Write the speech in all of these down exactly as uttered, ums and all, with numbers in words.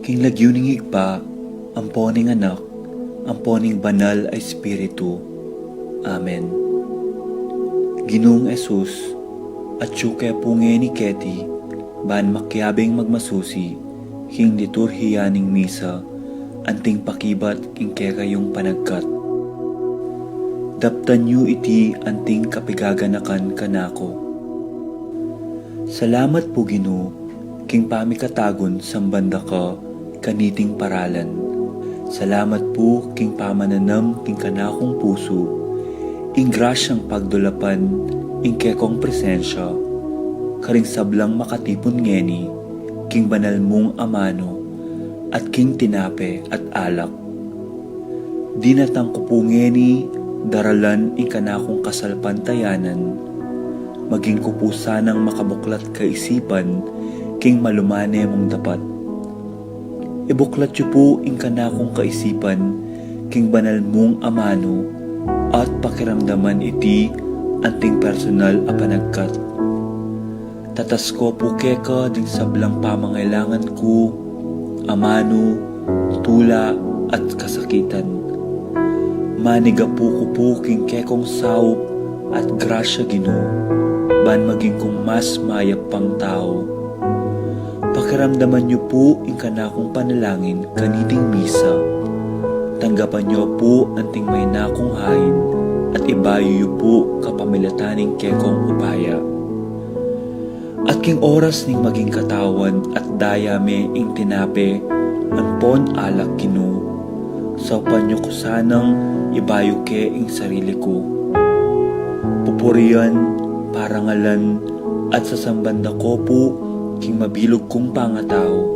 King lagyu ning Ibpa, ampo ning Anak, ampo ning Banal a Espiritu. Amen. Ginung Jesus, atyu ke pu ngeni keti, ban makiabing magmasusi king liturhiya ning misa, anting pakibat king kekayung panagkat. Daptan yu iti anting kapigaganakan kanaku. Salamat pu, Ginu, king pamikatagun samban da ka kaniting paralan. Salamat pu king pamananam king kanakung pusu ing grasyang pagdulapan ing kekong presensya karing sablang makatipun ngeni king banal mung amanu at king tinape at alak. Dinatang ku pu ngeni daralan ing kanakung kasalpantayanan, maging ku pu sanang makabuklat kaisipan king malumane mung dapat. Ibuklat yu pu ing kanakung kaisipan king banal mung amanu at pakiramdaman iti anting personal a panagkat. Tatas ko pu keka ding sablang pamangailangan ku, amanu, tula, at kasakitan. Manigapu ku pu king kekong saup at grasya, Ginu, ban maging kung mas mayap pang tau. Pakiramdaman yu pu ing kanakung panalangin kaniting misa. Tanggapan yu pu anting maina kung hain at ibayu yu pu kapamilatan ning kekong upaya. At king oras ning maging katawan at daya me ing tinape ampon alak, Ginu, saupan yu ku sanang ibayu ke ing sarili ku. Pupurian, parangalan, at sasamban da ko pu king mabilug kung pangatau.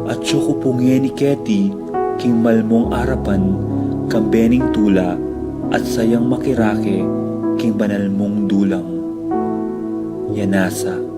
Atyu ku pu ngeni keti king malmung arapan kambe ning tula at sayang makirake king banal mung dulang. Yanasa.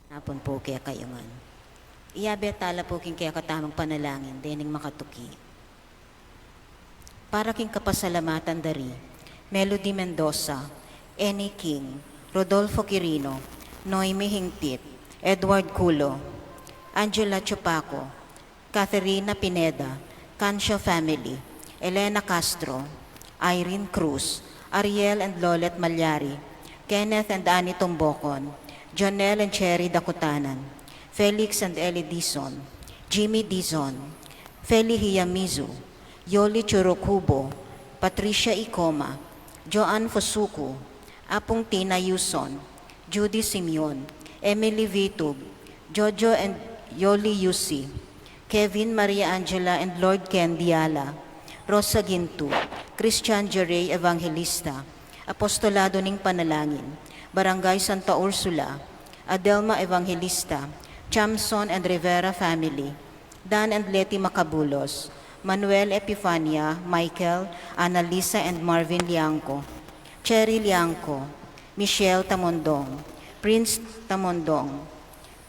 Napun pu kekayu ngan. Iyabe tala pu king kekatamung panalangin dening makatuki. Para king kapasalamatan da ri Melody Mendoza, Annie King, Rodolfo Quirino, Noemi Hingpit, Edward Culo, Angela Chupaco, Catherina Pineda, Cancio family, Elena Castro, Irene Cruz, Ariel and Lolet Malyari, Kenneth and Annie Tumbocon, Jonel and Cherry Dakutanan, Felix and Ellie Dizon, Jimmy Dizon, Feli Hiyamizu, Yoli Churukubo, Patricia Icoma, Joan Fusuku, Apung Tina Yuson, Judy Simeon, Emily Vitug, Jojo and Yoli Yusi, Kevin, Maria Angela and Lord Ken Diala, Rosa Gintu, Christian Jerey Evangelista, Apostolado ning Panalangin, Barangay Santa Ursula, Adelma Evangelista, Chamson and Rivera family, Dan and Letty Macabulos, Manuel, Epifania, Michael, Annalisa and Marvin Liangco, Cherry Liangco, Michelle Tamondong, Prince Tamondong,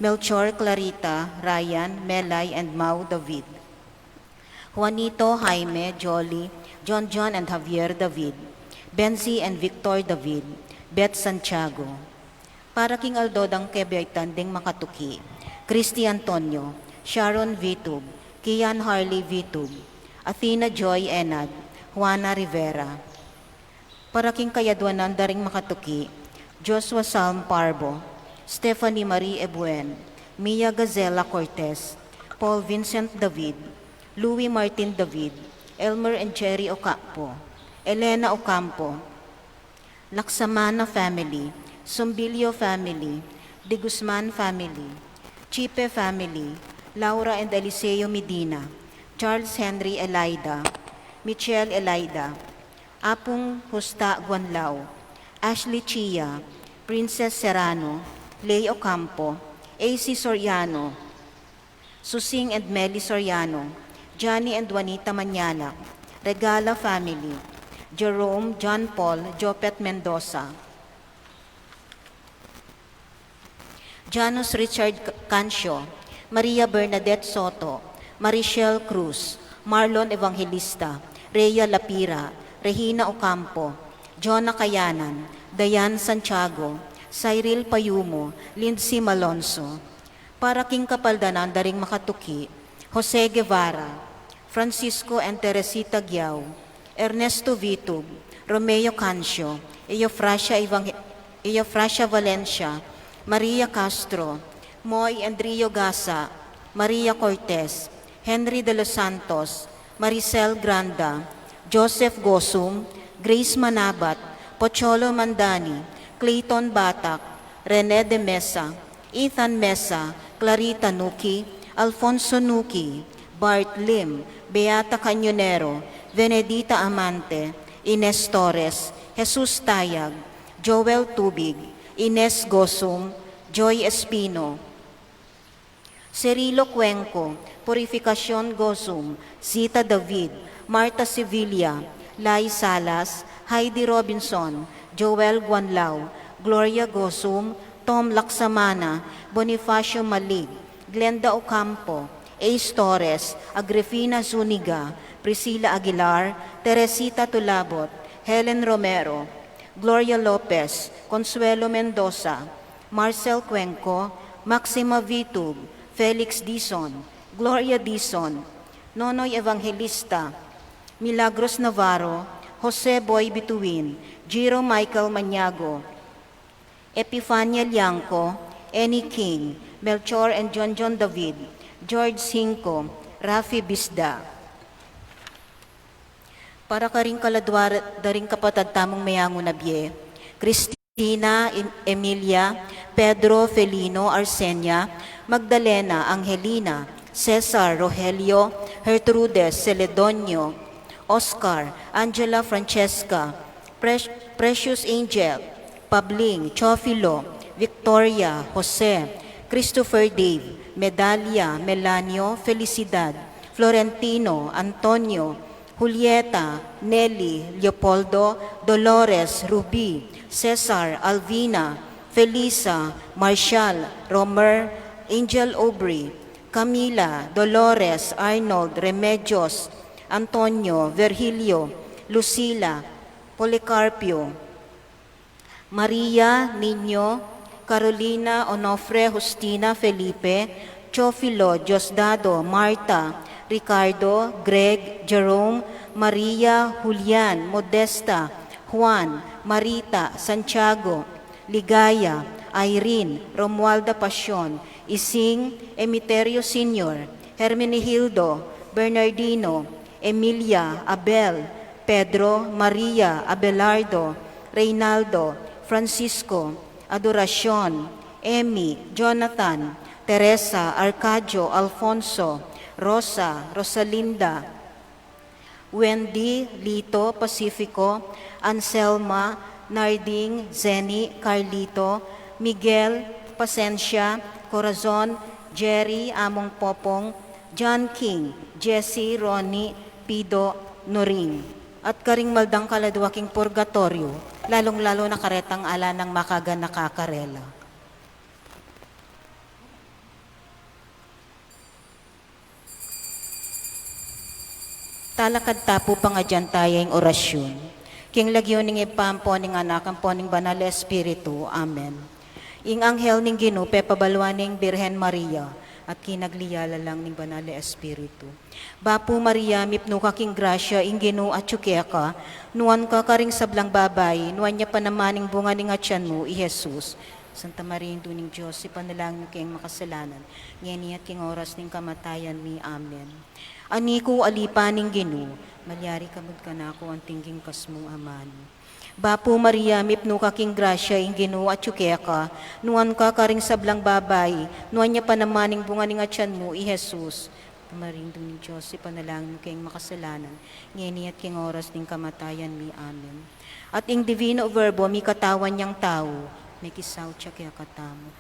Melchor, Clarita, Ryan, Melay and Mau David, Juanito, Jaime, Jolly, John John and Javier David, Benzi and Victor David, Beth Santiago. Para king aldo dang kebeytan ding makatuki, Christy Antonio, Sharon Vitug, Kian Harley Vitug, Athena Joy Enad, Juana Rivera. Para king kayadwanan da ring makatuki, Joshua Salm Parbo, Stephanie Marie Ebuen, Mia Gazela Cortez, Paul Vincent David, Louis Martin David, Elmer and Cherry Ocampo, Elena Ocampo, Laksamana family, Sumbilio family, De Guzman family, Chipe family, Laura and Eliseo Medina, Charles Henry Elida, Michelle Elida, Apung Justa Guanlao, Ashley Chia, Princess Serrano, Lay Ocampo, A C Soriano, Susing and Melly Soriano, Johnny and Juanita Mañalac, Regala family, Jerome, John Paul, Jopet Mendoza, Janus Richard Cancio, Maria Bernadette Soto, Marichelle Cruz, Marlon Evangelista, Rhea Lapira, Regina Ocampo, Jonah Kayanan, Dayan Santiago, Cyril Payumo, Lindsay Malonzo. Para king kapaldanan da ring makatuki, Jose Guevara, Francisco and Teresita Guiao, Ernesto Vitug, Romeo Cancio, Eufrasia Evang-, Eufrasia Valencia, Maria Castro, Moy and Rio Gasa, Maria Cortez, Henry de los Santos, Maricel Granda, Joseph Gosum, Grace Manabat, Pocholo Mandani, Clayton Batak, Rene de Mesa, Ethan Mesa, Clarita Nuki, Alfonso Nuki, Bart Lim, Beata Cañonero, Venedita Amante, Ines Torres, Jesus Tayag, Joel Tubig, Ines Gosum, Joy Espino, Cirilo Cuenco, Purificacion Gosum, Zita David, Martha Sevilla, Lai Salas, Heidi Robinson, Joel Guanlao, Gloria Gosum, Tom Laksamana, Bonifacio Malig, Glenda Ocampo, Ace Torres, Agrifina Zuniga, Priscilla Aguilar, Teresita Tulabot, Helen Romero, Gloria Lopez, Consuelo Mendoza, Marcel Cuenco, Maxima Vitug, Felix Dizon, Gloria Dizon, Nonoy Evangelista, Milagros Navarro, Jose Boy Bituin, Giro Michael Maniago, Epifania Liangco, Annie King, Melchor and John John David, George Cinco, Rafi Bisda. Para karing kaladwa da ring kapatad tamung meyangu na bie, Christina, Em-, Emilia, Pedro, Felino, Arsenia, Magdalena, Angelina, Cesar, Rogelio, Gertrudes, Celedonio, Oscar, Angela, Francesca, Pre-, Precious Angel, Pabling, Chofilo, Victoria, Jose, Christopher Dave, Medalia, Melanio, Felicidad, Florentino, Antonio, Julieta, Nelly, Leopoldo, Dolores, Ruby, Cesar, Alvina, Felisa, Marshall, Romer, Angel Aubrey, Camila, Dolores, Arnold, Remedios, Antonio, Virgilio, Lucila, Policarpio, Maria, Nino, Carolina, Onofre, Justina, Felipe, Teofilo, Diosdado, Marta, Ricardo, Greg, Jerome, Maria, Julian, Modesta, Juan, Marita, Santiago, Ligaya, Irene, Romualda Pasion, Ising, Emiterio Senior, Hermenegildo, Bernardino, Emilia, Abel, Pedro, Maria, Abelardo, Reynaldo, Francisco, Adoracion, Emmy, Jonathan, Teresa, Arcadio, Alfonso, Rosa, Rosalinda, Wendy, Lito, Pacifico, Anselma, Narding, Zenny, Carlito, Miguel, Pasensia, Corazon, Jerry, Among Popong, John King, Jesse, Ronnie, Pido, Noring. At karing maldang kaladua king purgatorio, lalung-lalo na karetang ala nang makaganaka karela. Talakad ta pu pangadyan taya ing orasyun. King lagyu ning Ibpa, ampo ning Anak, ampo ning Banal a Espiritu. Amen. Ing anghel ning Ginu pepabaluan ne ing Birhen Maria, at kinagliala la ning Banal a Espiritu. Bapu Maria, mipnu ka king grasya, ing Ginu atyu keka, nuan ka karing sablang babai, nuan ya pa naman ing bunga ning atyan mu, i Jesus. Santa Maria, Indu ning Dios, ipanalangin mu keng makasalanan, ngeni at king oras ning kamatayan mi. Amen. Ani ku, alipan ning Ginu, malyari ka mud kanaku anting king kas mung amanu. Bapu Maria, mipnu ka king grasya, ing Ginu atyu keka, nuan ka karing sablang babai, nuan ya pa naman ing bunga ning atyan mu, i Jesus. Santa Maria, Indu ning Dios, ipanalangin mu keng makasalanan, ngeni at king oras ning kamatayan mi. Amen. At ing Divino Verbo mikatawan yang tau, mekisaut ya kekatamu.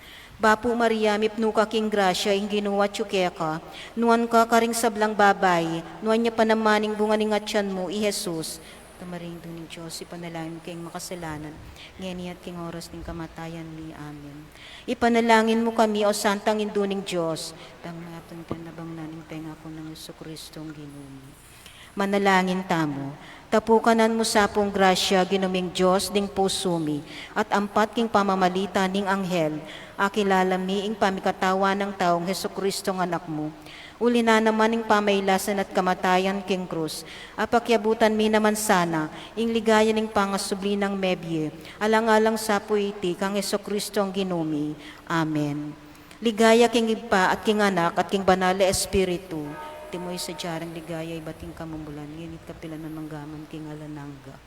Bapu Maria, mipnu ka king grasya, ing Ginu atyu keka, nuan ka karing sablang babai, nuan ya pa naman ing bunga ning atyan mu, i Jesus. Santa Maria, Indu ning Dios, ipanalangin mu keng makasalanan, ngeni at king oras ning kamatayan mi. Amen. Ipanalangin mu kami, O Santang Indu ning Dios, dang mayap ing panabang na ning pengaku nang Jesucristo ing Ginu mi. Manalangin tamu. Tapukanan mu sa pung grasya, Ginu ming Dios, ding pusu mi, at ampat king pamamalita ning anghel, akilala mi ing pamikatawan nang taung Jesucristo ing Anak mu. Uli na naman ning pamailasan at kamatayan king krus, apakyabutan mi naman sana ing ligaya ning pangasubli nang mebie, alang-alang sa pu iti kang Jesucristo ing Ginu mi. Amen. Ligaya king Ibpa at king Anak at king Banal a Espiritu. Antimo ing sadya rang ligaya ibat king kamumulan, ngeni at kapilan man, mangga man king alang angga.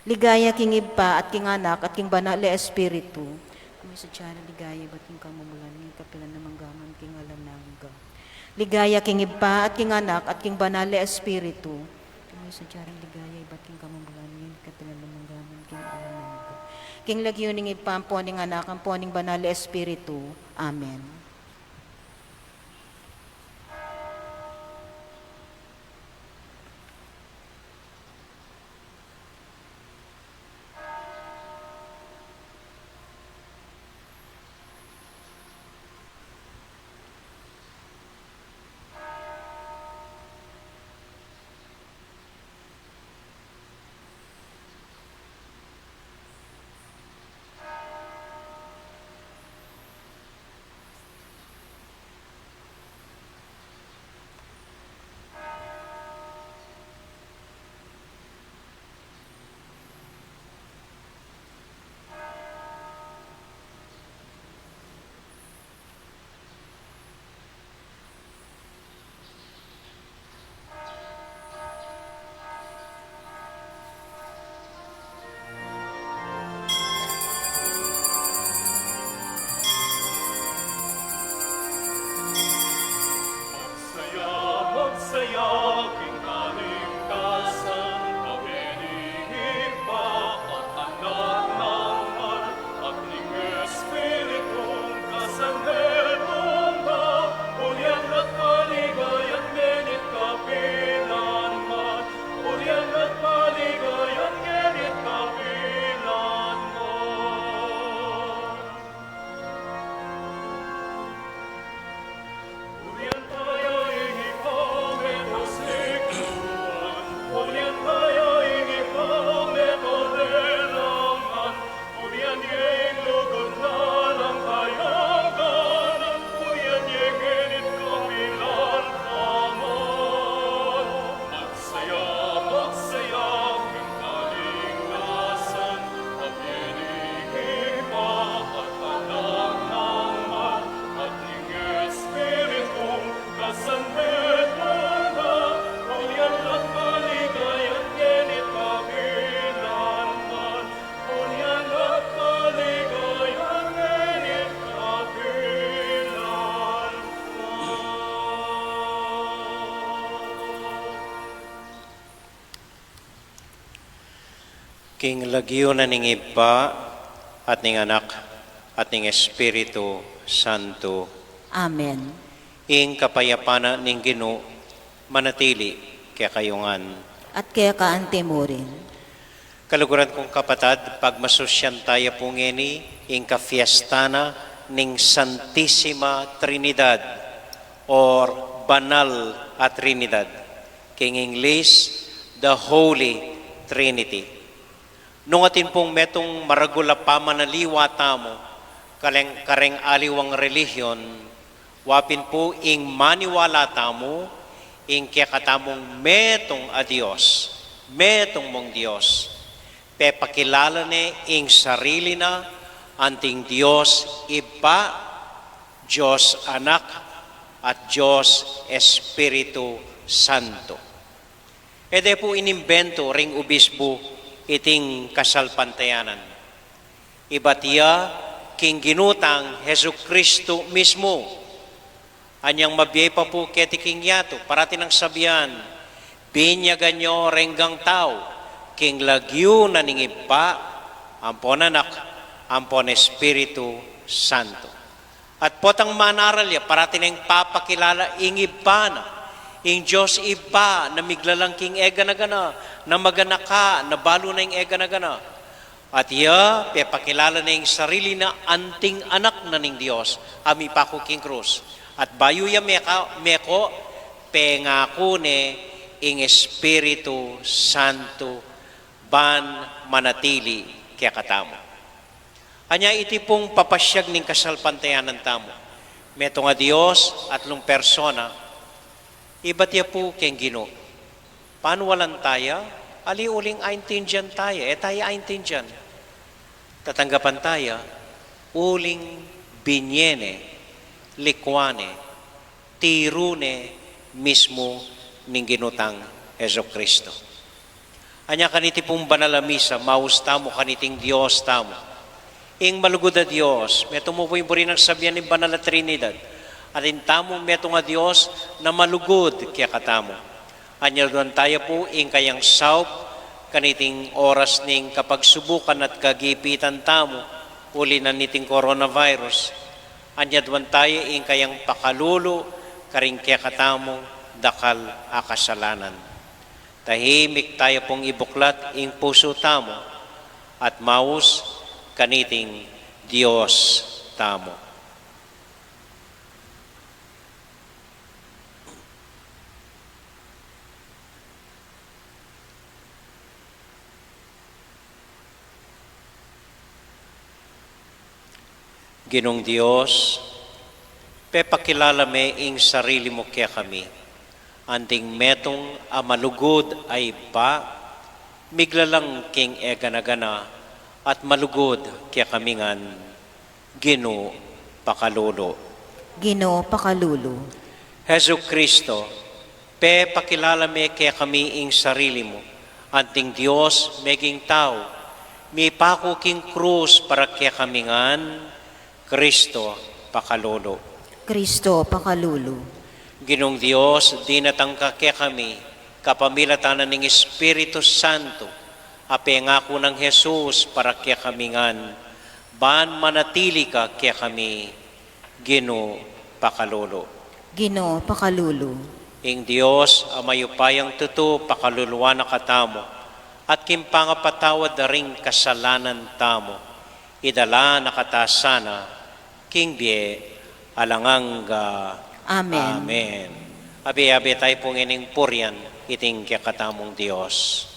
Ligaya king Ibpa at king Anak at king Banal a Espiritu. Antimo ing sadya rang ligaya ibat king kamumulan, ngeni at kapilan man, mangga man king alang angga. Ligaya king Ibpa at king Anak at king Banal a Espiritu. Antimo ing sadya rang ligaya ibat king kamumulan, ngeni at kapilan man, mangga man king alang angga. King lagyu ning Ibpa, ampo ning Anak, ampo ning Banal a Espiritu. Amen. King lagyu na ning Ibpa, at ning Anak, at ning Espiritu Santo. Amen. Ing kapayapan na ning Ginu manatili kekayu ngan. At keka anti mu rin. Kaluguran kung kapatad, pagmasusyan taya pu ngeni ing kafiesta na ning Santisima Trinidad or Banal a Trinidad. King English, the Holy Trinity. Nung atin pung metung maragul a pamanaliwa tamu, kaleng, kareng aliwang relihiyon, wa pin pu ing maniwala tamu, ing kekatamung metung a Dios, metung mung Dios, pepakilala ne ing sarili na anting Dios Ibpa, Dios Anak, at Dios Espiritu Santo. E de pu inimbentu ring ubisbu iting kasalpantayanan. Ibat ya king Ginu tang Jesucristo mismu. Anyang mabie pa pu keti king yatu, parati nang sabian, binyagan yu reng tau, king lagyu na ning Ibpa, ampon Anak, ampon Espiritu Santo. At potang manaral ya, parati neng papakilala ing Ibpa na, ing Dios Ibpa na miglalang king e gana-gana, na maganaka, na balu na ing e gana-gana. At ya, pepakilala ne ing sarili na anting Anak na ning Dios, a mipaku king krus. At bayu ya meka-, meko, pengaku ne ing Espiritu Santo ban manatili kekatamu. Anya iti pung papasiag ning kasalpantayanan tamu. Metung a Dios, atlung persona, ibat ya pu keng Ginu. Panualan taya, ali uling aintindian taya, e taya aintindian. Tatanggapan taya, uling binie ne, likwan ne, tiru ne mismu ning Ginu tang Jesucristo. Anya kaniti pung banal a misa, maus tamu kaniting Dios tamu. Ing malugud a Dios, metung mu pu ing buri nang sabian ning Banal a Trinidad. Atin tamu metung a Dios na malugud kekatamu. Anyaduan taya pu ing kayang saup kaniting oras ning kapagsubukan at kagipitan tamu, uli na niting coronavirus. Anyaduan taya ing kayang pakalulu karing kekatamung dakal a kasalanan. Tahimik taya pung ibuklat ing pusu tamu at maus kaniting Dios tamu. Ginung Dios, pepakilala me ing sarili mu kekami, anting metung a malugud a Ibpa, miglalang king e gana-gana, at malugud kekami ngan, Ginu, pakalulu. Ginu, pakalulu. Jesucristo, pepakilala me kekami ing sarili mu, anting Dios meging tau, mipaku king krus para kekami ngan, Cristo, pakalulu. Cristo, pakalulu. Ginung Dios, dinatang ka kekami, kapamilatan na ning Espiritu Santo, a pengaku nang Jesus para kekami ngan, ban manatili ka kekami, Ginu, pakalulu. Ginu, pakalulu. Ing Dios a mayupayang tutu pakaluluan na katamu, at king pangapatawad da ring kasalanan tamu, idala na kata sana king bie alang angga. Amen. Amen. Abe-abe tayo pu ngening purian iting kekatamung Dios.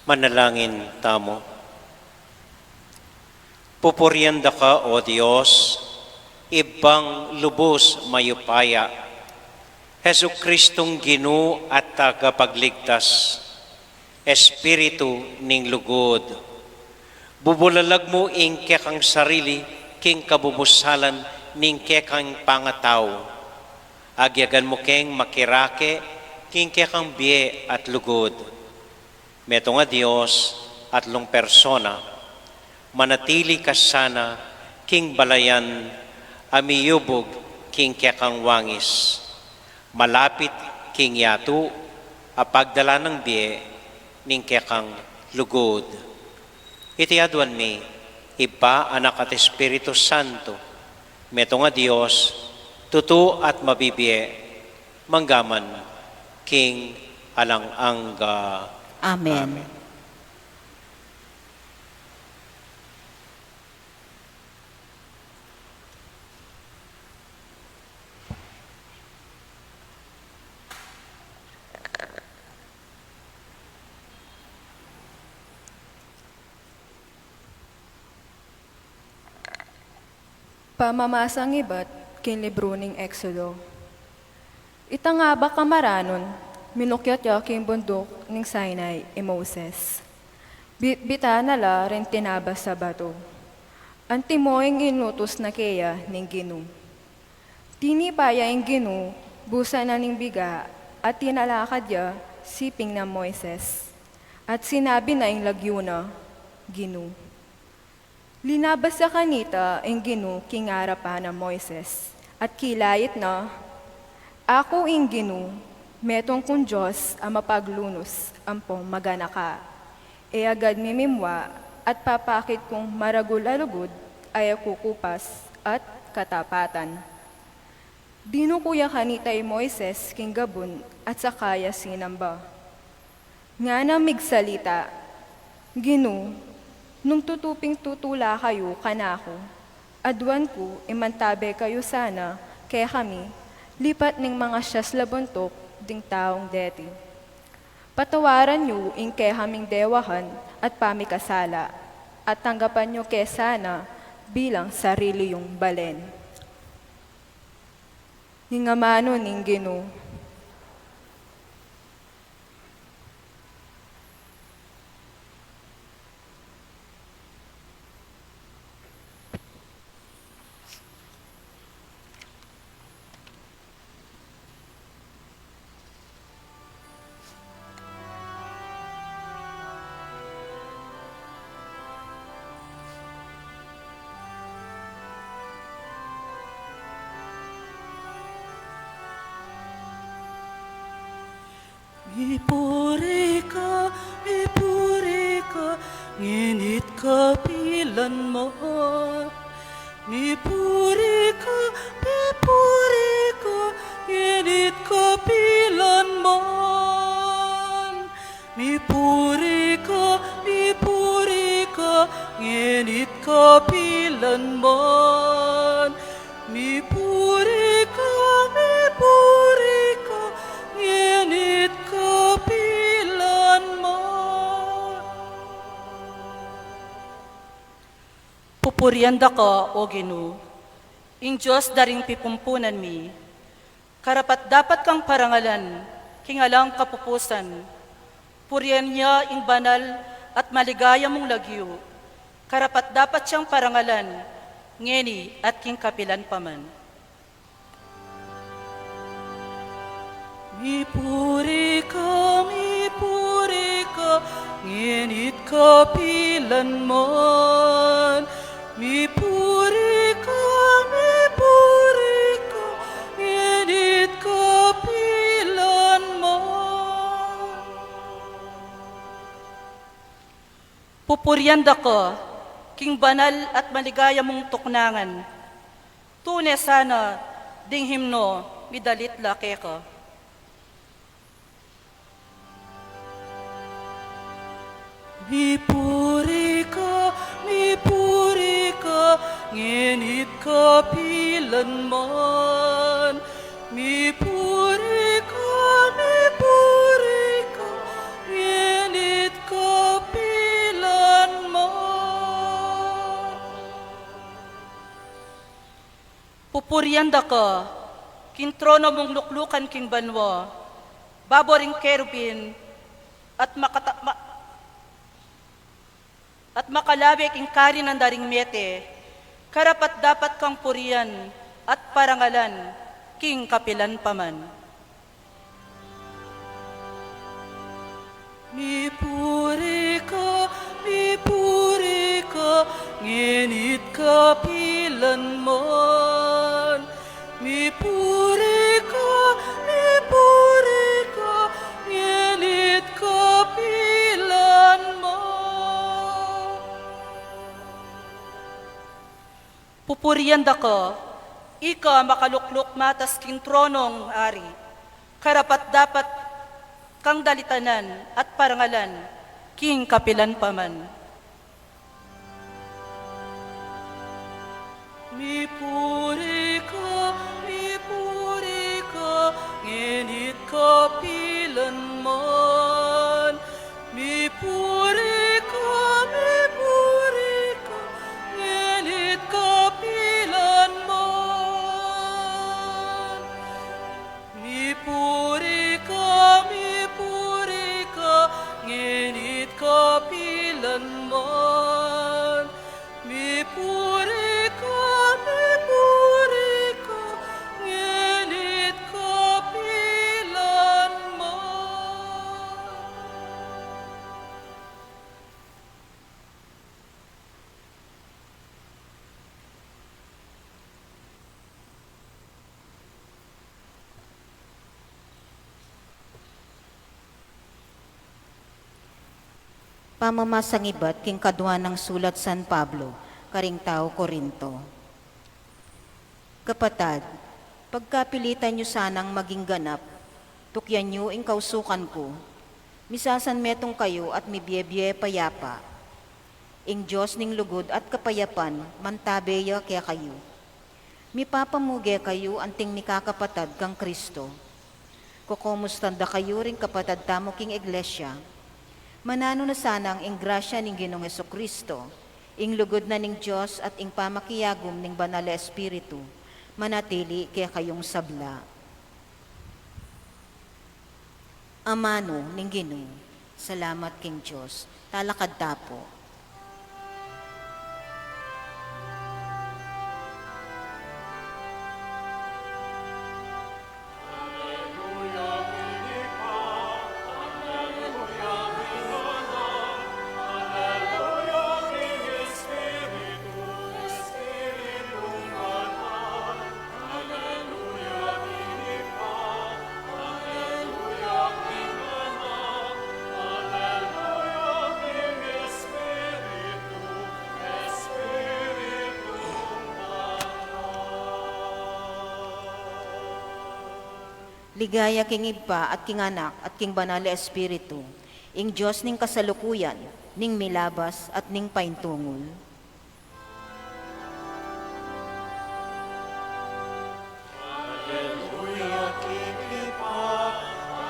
Manalangin tamu. Pupurian da ka, O Dios, Ibpang lubus mayupaya, Jesucristong Ginu at Tagapagligtas, Espiritu ning lugud. Bubulalag mu ing kekang sarili king kabubusalan ning kekang pangatau. Agyagan mu keng makirake king kekang bie at lugud. Metung a Dios, atlung persona, manatili ka sana king balayan a miyubug king kekang wangis, malapit king yatu a pagdala nang bie ning kekang lugud. Iti aduan mi, Ibpa, Anak at Espiritu Santo, metung a Dios, tutu at mabibie, mangga man king alang angga. Amen. Amen. Pamamasang ibat king libru ning Exodo. Itang abak a maranun, minukyat ya king bunduk ning Sinai i Moises. Bitbitan na la ring tinabas a batu. Antimo ing inutus na keya ning Ginu. Tinipa ya ing Ginu, busan na ning biga, at tinalakad ya siping nang Moises. At sinabi na ing lagyu na, Ginu. Linabas ya kanita ing Ginu king arapan nang Moises, at kilait na, Aku ing Ginu, metung kung Dios a mapaglunus ampong maganaka, e agad mimimwa, at papakit kung maragul a lugud a e kukupas at katapatan. Dinuku ya kanita i Moises king gabun at saka ya sinamba. Ngana migsalita, Ginu, nung tutu ping tutula kayu kanaku, aduan ku ing mantabe kayu sana kekami lipat ning mangasias la buntuk ding taung deti. Patawaran yu ing kekaming dewahan at pamikasala, at tanggapan yu ke sana bilang sarili yung balen. Ing amanu ning Ginu. Mipuri ka, mipuri ka, ngenit kapilan man. Mipuri ka, mipuri ka, ngenit kapilan man. Mipuri ka, mipuri ka, ngenit kapilan man. Mipuri ka, mipuri ka, ngenit kapilan man. Pupurian da ka, O Ginu, ing Dios da ring pipumpunan mi. Karapat-dapat kang parangalan king alang kapupusan. Purian ya ing banal at maligaya mung lagyu. Karapat-dapat yang parangalan ngeni at king kapilan pa man. Mipuri ka, mipuri ka, ngenit kapilan man. Mipuri ka, mipuri ka, ngenit kapilan man. Pupurian da ka king banal at maligaya mung tuknangan. Tune sana ding himno midalit la keka. Mipuri ka, mipuri ka, ngenit kapilan man. Mipuri ka, mipuri ka, ngenit ka Pupurian da ka king trono mung luklukan king banua, babo ring kerubin, at makata-, ma-, at makalabe king karinan da ring mete, karapat-dapat kang purian at parangalan king kapilan pa man. Mipuri ka, mipuri ka, ngeni't kapilan man. Mipuri ka, mipuri ka, ngeni't kapilan man. Pupurian da ka, ika makalukluk matas king tronong ari, karapat-dapat kang dalitanan at parangalan king kapilan pa man. Mipuri ka, mipuri ka, ngeni't kapilan man. Mipuri ka, mipuri ka, ngeni't kapilan man. Mipuri ka, mipuri ka, ngeni't kapilan man. Mipuri ka, mipuri ka, ngeni't kapilan man. Pamamasang ibat king kadua nang sulat San Pablo karing tau Corinto. Kapatad, pagkapilitan yu sanang maging ganap, tukyan yu ing kausukan ku, misasanmetung kayu at mibiebie payapa. Ing Dios ning lugud at kapayapan mantabe ya kekayu. Mipapamuge kayu anting mikakapatad kang Kristo. Kokomustan da kayu ring kapatad tamu king iglesia. Mananu na sanang ing grasya ning Ginung Jesucristo, ing lugud na ning Dios at ing pamakiagum ning Banal a Espiritu, manatili kekayung sabla. Amanu ning Ginu. Salamat king Dios. Talakad ta pu. Ligaya king Ibpa at king Anak at king Banal a Espiritu, ing Dios ning kasalukuyan, ning milabas at ning paintungul. Aleluya, king Ibpa.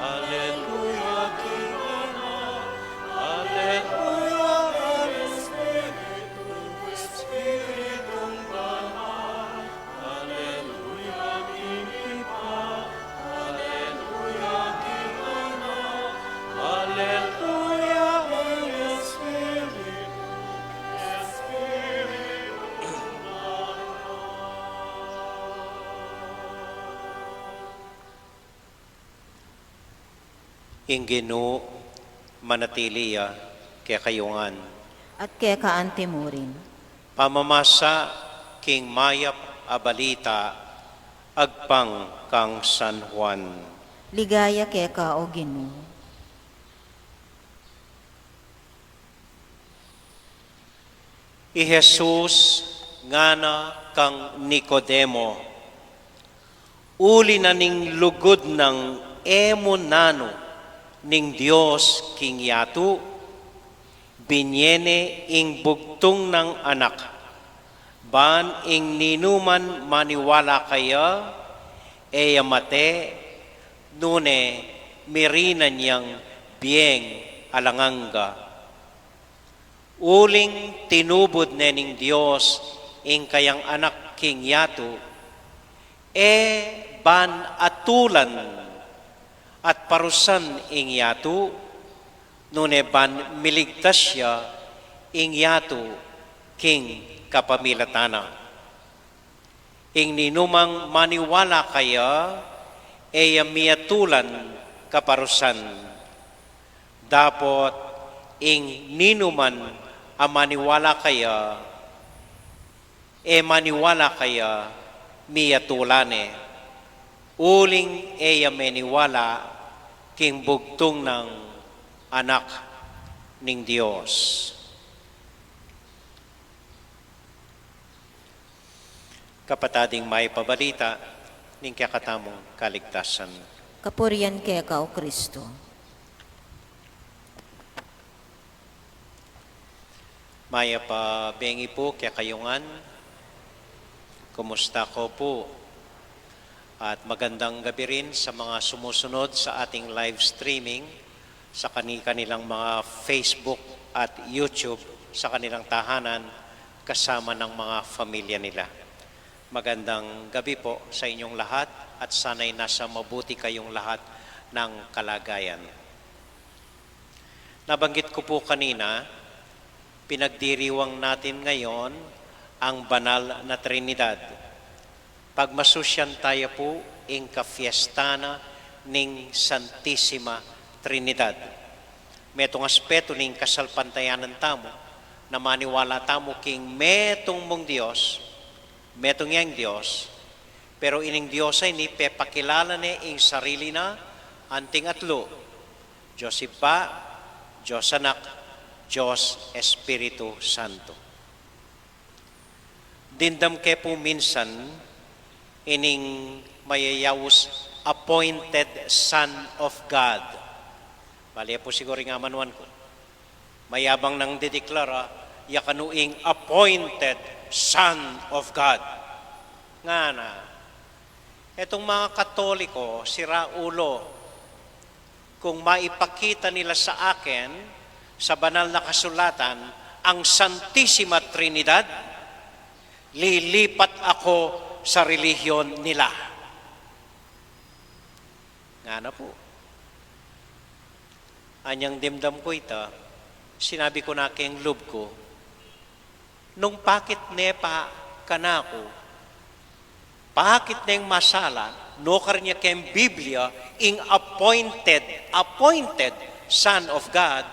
Aleluya, king Anak. Aleluya, king Espiritu, Espiritung Banal. Aleluya, king Ibpa. Aleluya, king Anak. Aleluya, king Espiritu, Espiritu. Ing Ginu manatili ya kekayu ngan. At keka anti mu rin. Pamamasa king mayap a balita agpang kang San Juan. Ligaya keka, o Ginu. I Jesus ngana kang Nicodemo, uli na ning lugud nang e mu nanu ning Dios king yatu, binie ne ing bugtung nang anak, ban ing ninuman maniwala keya, e ya mate, nune mirinan yang bieng alang angga. Uling tinubud ne ning Dios ing kayang anak king yatu, E ban atulan at parusan ing yatu, nune ban miligtas ya ing yatu king kapamilatan na. Ing ninumang maniwala kaya, e ya miatulan kaparusan. Dapot ing ninuman a maniwala kaya, e maniwala kaya, miatulan ne, uling e ya meniwala king bugtung nang Anak ning Dios. Kapatad, ing mayap a balita ning kekatamung kaligtasan. Kapurian keka, O Kristo. Mayap a bengi pu kekayu ngan. Kumusta ko pu? At magandang gabi rin sa mga sumusunod sa ating live streaming sa kani-kanilang mga Facebook at YouTube, sa kanilang tahanan, kasama ng mga pamilya nila. Magandang gabi po sa inyong lahat at sana'y nasa mabuti kayong lahat ng kalagayan. Nabanggit ko po kanina, pinagdiriwang natin ngayon ang banal na Trinidad. Pagmasusyan taya pu ing kapiesta na ning Santisima Trinidad. Metung aspetu ning kasalpantayanan tamu, na maniwala tamu king metung mung Dios, metung yang Dios, pero ining Dios a ini pepakilala ne ing sarili na anting atlu, Dios Ibpa, Dios Anak, Dios Espiritu Santo. Dimdam ke pu minsan ining mayayaus appointed Son of God. Bale pu siguru ing amanuan ku. Mayabang nang dideklara ya kanu ing appointed Son of God. Ngana, etung mga Katoliko, sira ulo, kung maipakita nila sa akin sa banal na kasulatan ang Santisima Trinidad, lilipat ako sa relihiyon nila. Ngana pu. Anyang dimdam ku ita, sinabi ku na keng lub ku, nung pakit ne pa kanaku, pakit neng masala, nukarin ya keng Biblia ing appointed, appointed Son of God,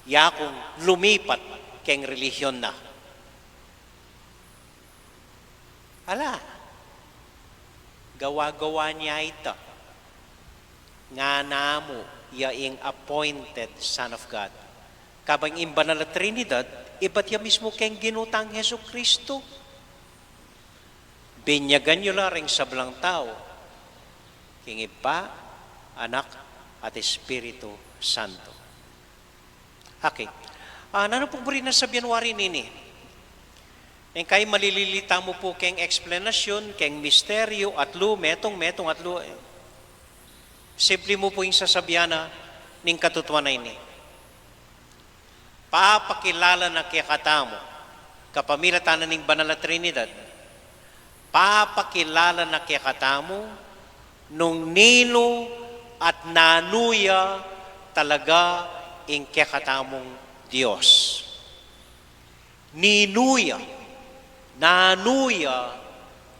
ya kung lumipat keng relihiyon na. Ala, gawa-gawa ne ita. Ngana mu, ya ing appointed Son of God. Kabang ing banal a Trinidad, ibat ya mismu keng Ginu tang Jesucristo. Binyagan yu la ring sablang tau, king Ibpa, Anak, at Espiritu Santo. Okay. Ah, nanu pung buri nang sabian wari nini? Neng kai malilili tamu pu keng eksplanasyun, keng misteryu, atlu, metung, metung, atlu. Simpli mu pu ing sasabian na ning katutuan a ini. Papakilala na kekatamu, kapamilatan na ning banal a Trinidad, papakilala na kekatamu nung ninu at nanu ya talaga ing kekatamung Dios. Ninu ya, nanu ya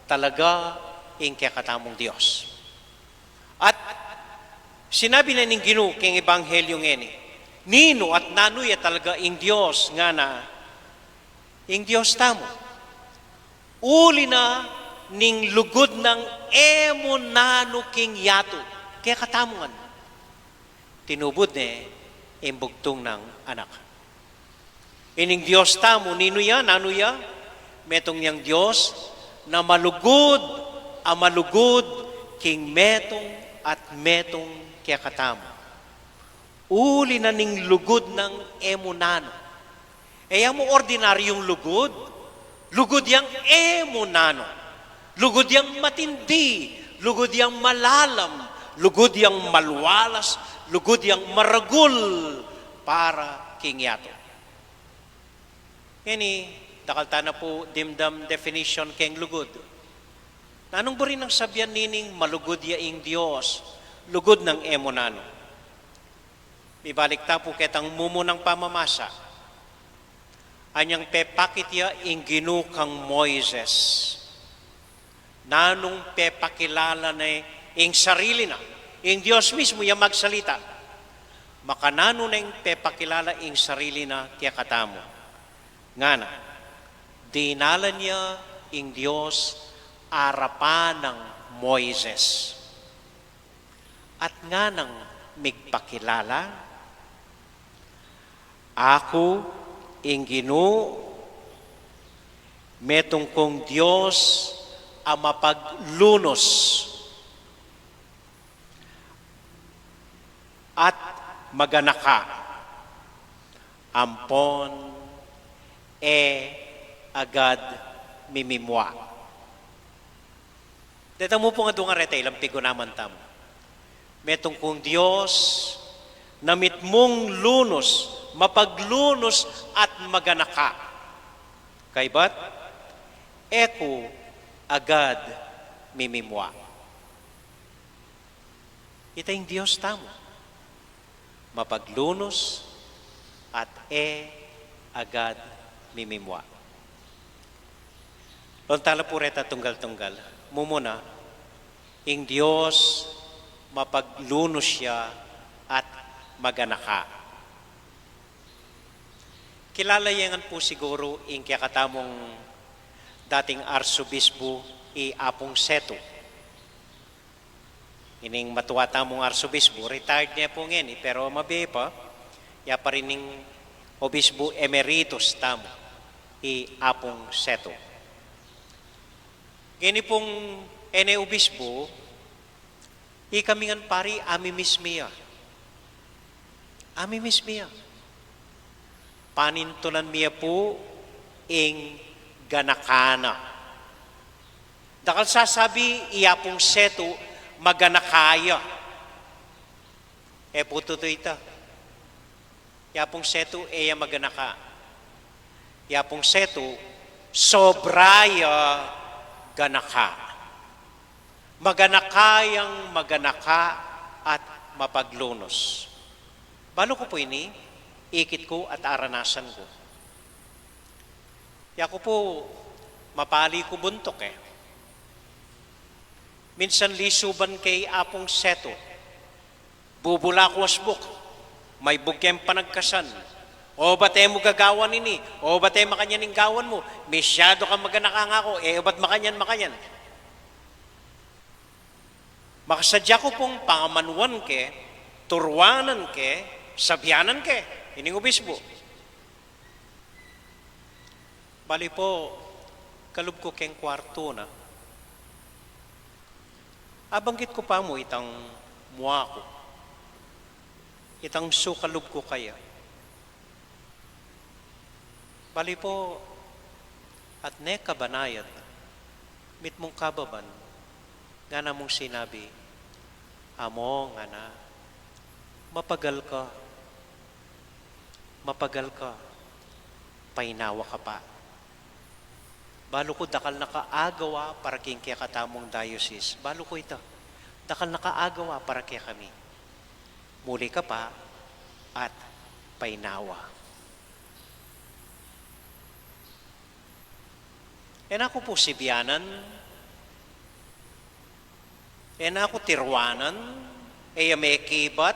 talaga ing kekatamung Dios. At sinabi na ning Ginu keng Ebanghelyo ngeni, ninu at nanu ya talaga ing Dios, ngana, ing Dios tamu. Uli na ning lugud nang e mu nanu king yatu, kekatamu ngan. Tinubud ne ing bugtung nang Anak. Ining Dios tamu, ninu ya, nanu ya? Metung yang Dios na malugud a malugud king metung at metung kekatamu. Uli na ning lugud nang e mu nanu. E ya mu ordinaryung lugud, lugud yang e mu nanu, lugud yang matindi, lugud yang malalam, lugud yang malualas, lugud yang maragul para king yatu. Ngeni, dakal ta na pu dimdam definition keng lugud. Nanung buri nang sabian nining malugud ya ing Dios, lugud nang e mu nanu? Mibalik ta pu ketang mumunang pamamasa. Anyang pepakit ya ing Ginu kang Moises. Nanung pepakilala ne ing sarili na? Ing Dios mismu ya magsalita. Makananu neng pepakilala ing sarili na kekatamu? Ngana, dinalan ya ing Dios arapan nang Moises. At nganang migpakilala, "Aku ing Ginu, metung kung Dios a mapaglunus at maganaka, ampon e agad mimimua." Deta mu pung adung areta ilang pigunaman tamu. Metung kung Dios na mitmung lunus, mapaglunus at maganaka. Kaybat, e ku agad mimimua. Ita ing Dios tamu, mapaglunus at e agad mimimua. Lonta la pu reta tunggal-tunggal, mumuna, ing Dios mapaglunus ya at maganaka. Kilala ye ngan pu siguru ing kekatamung dating arsobisbu i Apung Setu. Ining matua tamung arsobisbu, retired ne pu ngeni, pero mabie pa, ya pa rin ing obisbu emeritus tamu, i Apung Setu. Ngeni pung e ne obisbu, ikami ngan pari, amimiss mi ya. Amimiss mi ya. Panintunan mi ya pu ing ganaka na. Dakal sasabi, i Apung Setu maganaka ya. E pu tutu ita. I Apung Setu e ya maganaka. I Apung Setu sobra ya ganaka. Maganaka yang maganaka at mapaglunus. Balu ku pu ini, ikit ku at aranasan ku. Yaku pu, mapali ku buntuk e. Minsan lisuban ke i Apung Setu. Bubula ku asbuk. Maibug keng panagkasan. O ba't e mu gagawan ini? O ba't e makanyan ing gawan mu? Misyadu kang maganaka, ngaku. E, o ba't makanyan, makanyan? Makasadya ku pung pangamanuan ke, turuanan ke, sabianan ke ining obisbu. Bali pu, kalub ku keng kwartu na. Abanggit ku pa mu itang mua ku. Itang sukalub ku kaya. Bali pu, at ne kabanayad, mitmung kababan, ngana mung sinabi, "Amo," ngana, "mapagal ka, mapagal ka, painawa ka pa. Balu ku dakal na ka agawa para king kekatamung diocese. Balu ku ita, dakal na ka agawa para kekami. Muli ka pa at painawa." E na ku pu sibianan, e na ku tiruanan, e ya mekibat.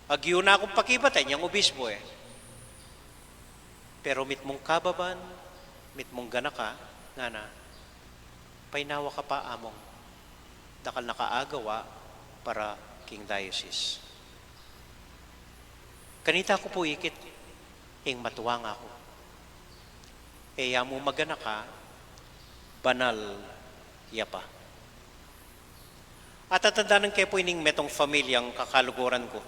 Agyu na kung pakibatan yang obisbu e. Pero mitmung kababan, mitmung ganaka, ngana, "Painawa ka pa, Among. Dakal na ka agawa para king diocese." Kanita ku pu ikit ing matua, ngaku. E ya mu maganaka, banal ya pa. Atatandanan ke pu ining metung pamilyang kakaluguran ku.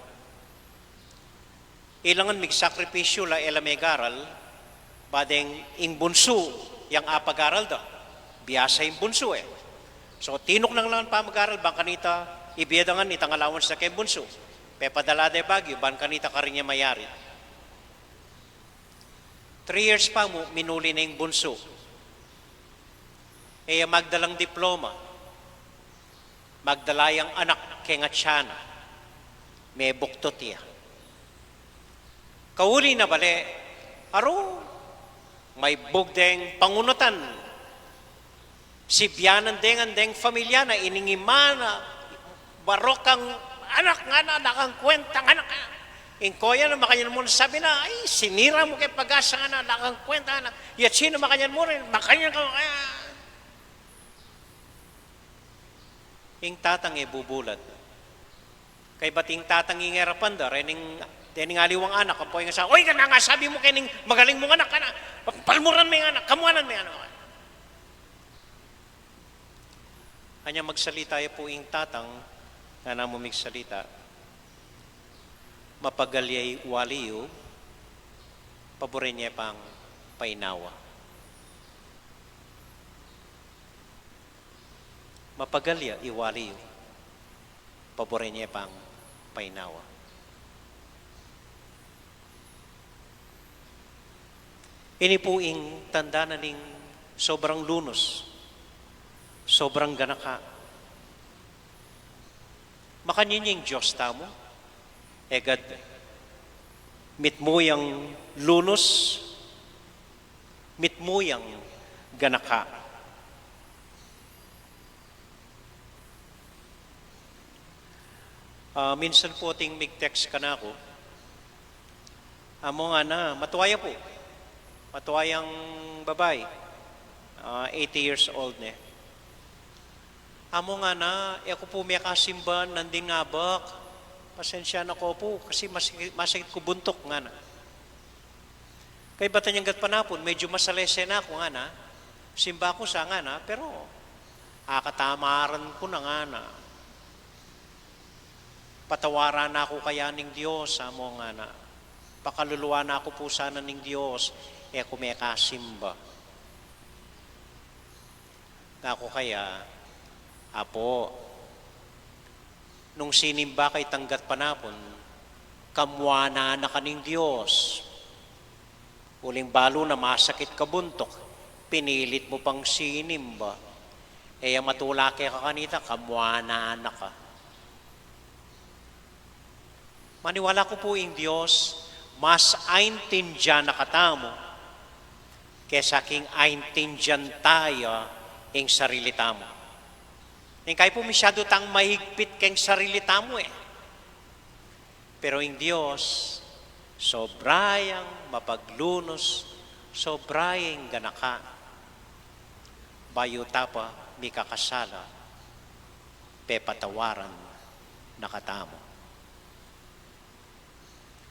Ilangan migsakripisyu la, e la megaral, ba deng ing bunsu yang apagaral da. Biasa ing bunsu e. So, tinuknang la ngan pamagaral, ban kanita ibie da ngan itang allowance da keng bunsu. Pepadala de Baguio, ban kanita karin ya mayari. Three years pa mu, minuli na ing bunsu. E ya magdalang diploma, magdala yang anak keng atsa na, mebuktot ya. Kauli na bale, aru, maibug deng pangunutan, sibianan deng, deng familia na, ining ima na, barok kang anak ngana, ala kang kwenta ngana. Ing koya na makanyan mu na, sabi na, ay, sinira mu ke pag-asa ngana, ala kang kwenta ngana. Yatsi na makanyan mu rin, makanyan ka, kaya. Ing tatang e bubulat. Kaybat ing tatang ing arapan da, rening, dening aliwang anak, ampo ing asawa, "Oy, kena nga sabi mu kening magaling mung anak, kena, palmuran me ing anak, kamuanan me ing anak." Anya magsalita ya pu ing tatang, ngana mu migsalita, mapagal ya i wali yu, paburen ye pang painawa. Mapagal ya i wali yu, paburen ye pang painawa. Ini pu ing tanda na ning sobrang lunus, sobrang ganaka. Makanyan ya ing Dios tamu, e gad mitmu yang lunus, mitmu yang ganaka. Ah, minsan pu ating mig-text kanaku, amu ngana, matua ya pu. Matua yang babai. Ah, eighty years old ne. Amu ngana, e ku pu mekasimba nandin ngabak. Pasensya na ko pu, kasi masakit, masakit ku buntuk ngana. Kaybat anyang gatpanapun, medyu masalese na ku ngana, simba ku sa ngana, pero akatamaran ku na ngana. Patawaran na ku kaya ning Dios, amu ngana. Pakaluluan na ku pu sana ning Dios, e ku mekasimba. Ngaku kaya, Apo, nung sinimba ka itang gatpanapun, kamuanan na ka ning Dios. Uling balu na masakit ka buntuk, pinilit mu pang sinimba. E ya matula keka kanita, kamuanan na ka. Maniwala ku pu ing Dios, mas aintindian na katamu kesa king aintindian taya ing sarili tamu. Ing kai pu masyadu tang mahigpit keng sarili tamu e. Pero ing Dios, sobra yang mapaglunus, sobra yang ganaka. Bayu ta pa mikakasala, pepatawaran na katamu.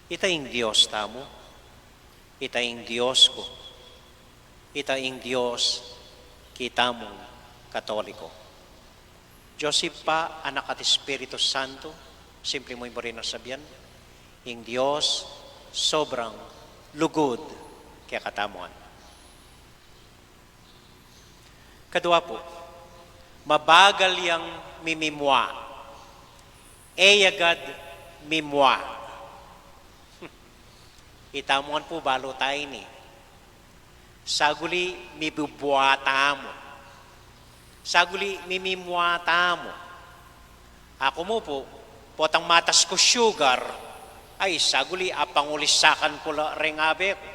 Ita ing Dios tamu, ita ing Dios ku, ita ing Dios kitamu Katoliko. Dios Ibpa, Anak at Espiritu Santo, simple mu ing buri nang sabian, ing Dios sobrang lugud kekatamu ngan. Kadua pu, mabagal yang mimimua. E ya gad mimua. Itamu ngan pu balu ta ini. Saguli mibubua tamu. Saguli mimimua tamu. Aku mu pu, potang matas ku sugar, ay, saguli apangulisakan ku la reng abe ku.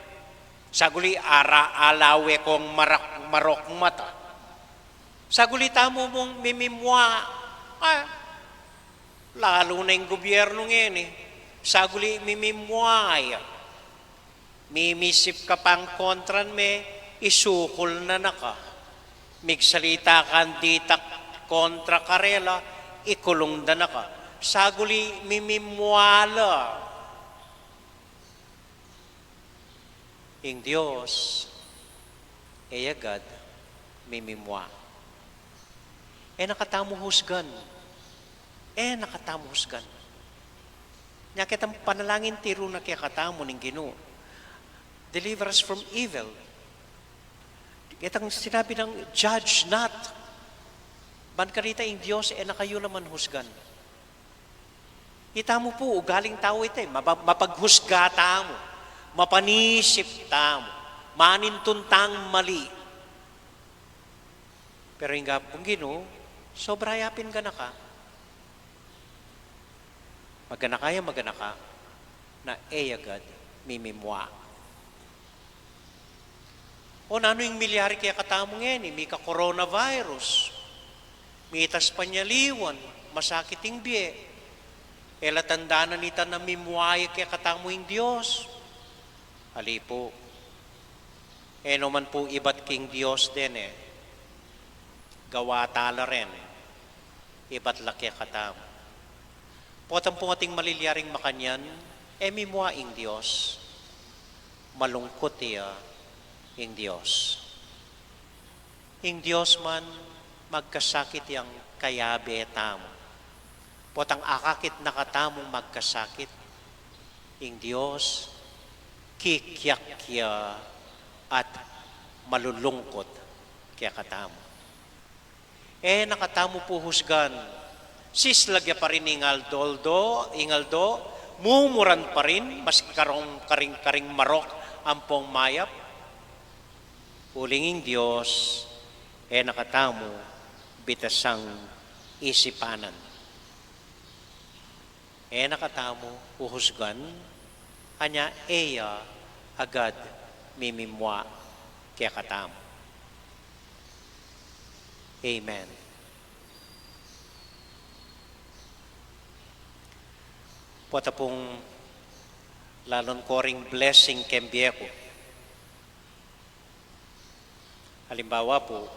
Saguli ara alawe kong marak-, marok mata. Saguli tamu mung mimimua. Ah, lalu na ing gobyernu ngeni. Saguli mimimua ya. Mimisip ka pang kontran me, isukul na na ka. Migsalita kang ditak kontra karela, ikulung da na ka. Saguli mimimua la. Ing Dios, e ya gad mimimua. E na katamu husgan. E na katamu husgan. Nya ketang panalangin tiru na kekatamu ning Ginu. Deliver us from evil. Ketang sinabi nang, "Judge not." Ban kanita ing Dios, e na kayu la manhusgan. Itamu pu, ugaling tau ita e, mapa-, mapaghusga tamu, mapanisip tamu, manintun tang mali. Pero ing Ginu, sobra ya pin ganaka. Maganaka ya, maganaka, na e ya agad mimimua. O nanu ing milyari kekatamu ngeni, mika coronavirus, mitas panyaliwan, masakit ing bie. E la tanda na nita na mimua ya kekatamu ing Dios. Ali pu, e no man pu ibat king Dios dene, gawa tala ren, ibat la kekatamu. Potang pung ating malilyaring makanyan, e mimua ing Dios, malungkut ya ing Dios. Ing Dios man magkasakit yang kayabe tamu. Potang akakit na katamung magkasakit, ing Dios kikyak ya at malulungkut kekatamu. E na katamu pu husgan, sislag ya pa rin ing aldo-aldo, ing aldo, mumuran pa rin, maski karong karing-karing marok ampong mayap. Uling ing Dios, e na katamu bitasang isipanan. E na katamu uhusgan, anya e ya agad mimimua kekatamu. Amen. Pota pung lalon ko ring blessing keng bie ku. Halimbawa pu,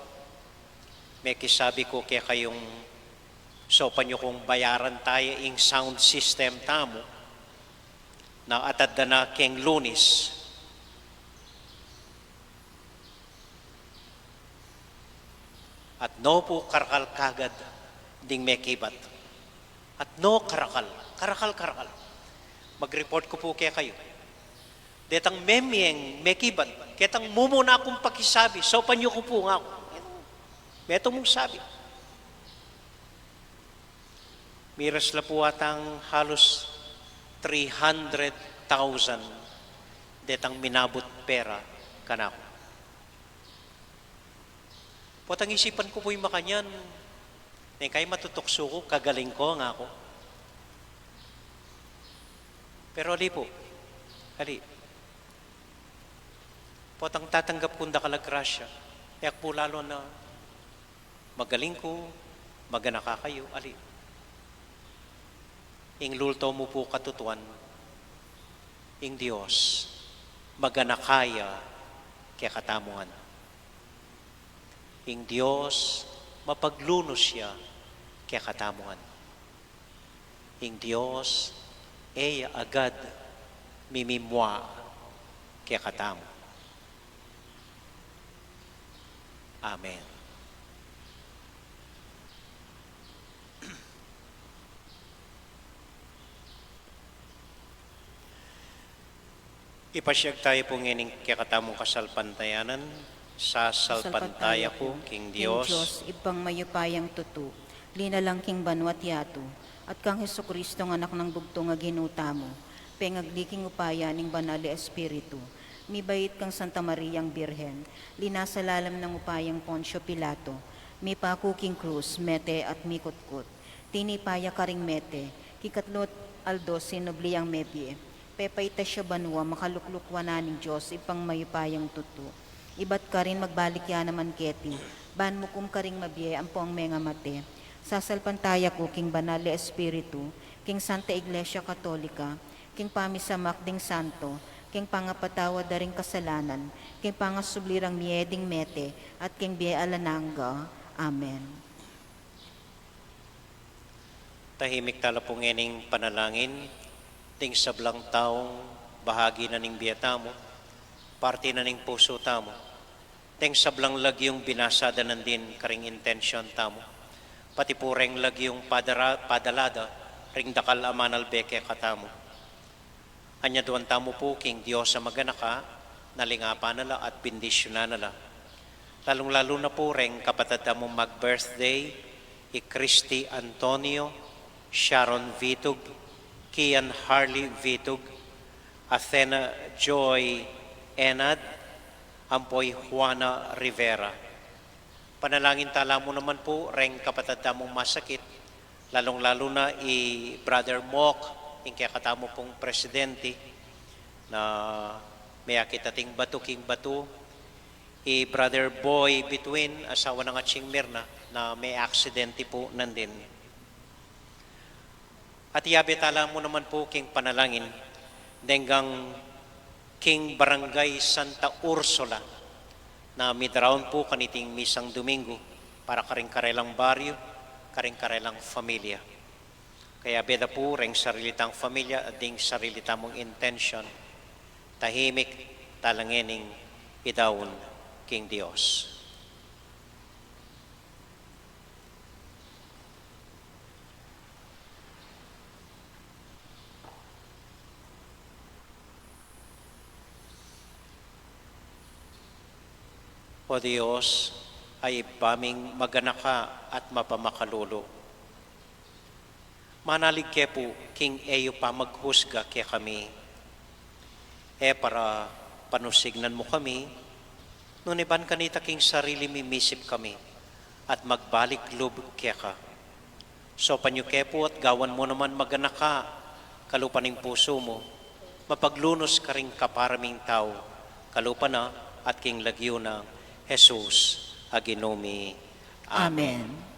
mekisabi ku kekayung saupan yu kung bayaran taya ing sound system tamu, na atad da na keng Lunis. At no pu karakal kagad ding mekibat. At no karakal, karakal, karakal. Mag-report ku pu kekayu. Detang memieng mekibat, ketang mumuna kung pakisabi, saupan yu ku pu ngaku. Metung mung sabi. Miras la pu atang halus three hundred thousand detang minabut pera kanaku. Potang isipan ku pu ing makanyan, neng kai matutuksu ku, kagaling ko, ngaku. Pero ali pu, ali. Potang tatanggap kung dakal a grasya, e ku pu lalu na magaling ku, maganaka kayu, ali. Ing lulto mu pu katutuan, ing Dios, maganaka ya kekatamu ngan. Ing Dios, mapaglunus ya kekatamu ngan. Ing Dios, e ya agad mimimua kekatamu. Amen. Ipasyag taya pu ngening kekatamung kasalpantayanan, sasalpantaya ku king Dios, Ibpang mayupayang tutu, linalang king banua't yatu, at kang Jesucristo nga Anak nang bugtung a Ginu tamu, pengagli king upaya ning Banal a Espiritu, mibait kang Santa Mariang Birhen, linasa lalam ning upayang Poncio Pilato, mipaku king krus, mete at mikutkut, tinipa ya karing mete, king katlu't aldo sinubli yang mebie, pepaitas ya banua, makalukluk wanan ning Dios, Ibpang mayupayang tutu. Ibat karin magbalik ya naman keti, ban mukum karing mabie ampong mengamate. Sasalpantaya ku king Banal a Espiritu, king Santa Iglesia Katolika, king pamisamak ding santo, king pangapatawad da ring kasalanan, king pangasubli rang mie ding mete, at king bie alang angga. Amen. Tahimik tala pu ngening panalangin ding sablang taung bahagi na ning bie tamu, parti na ning pusu tamu, ding sablang lagyung binasa da nandin karing intensyon tamu, pati pu reng lagyung padara-, padala da ring dakal a manalbe kekatamu. Anyaduan tamu pu king Dios a maganaka, na lingapan na la at bendisyunan na la. Lalung-lalu na pu reng kapatad tamung mag-birthday, i Christy Antonio, Sharon Vitug, Kian Harley Vitug, Athena Joy Enad, ampo i Juana Rivera. Panalangin tala mu naman pu reng kapatad tamung masakit, lalung-lalu na i Brother Mok, ing kekatamu pung presidente, na meyakit ating batu king batu, i Brother Boy Bituin, asawa nang Atsing Mirna, na me aksidente pu nandin. At iyabe tala mu naman pu king panalangin deng king Barangay Santa Ursula na midaraun pu kaniting misang Domingo para karing karelang baryo, karing karelang familia. Kayabe da pu reng sarili tang familia at ding sarili tamung intention, tahimik tala ngening idaun king Dios. O Dios, a Ibpa ming maganaka at mapamakalulu, manalig ke pu king e yu pamaghusga kekami. E para panusignan mu kami, nune ban kanita king sarili mi misip kami at magbalik lub keka. Saupan yu ke pu at gawan mu naman maganaka kalupa ning pusu mu, mapaglunus karing kapara ming tau, kalupa na at king lagyu nang Jesus a Ginu mi. Amen. Amen.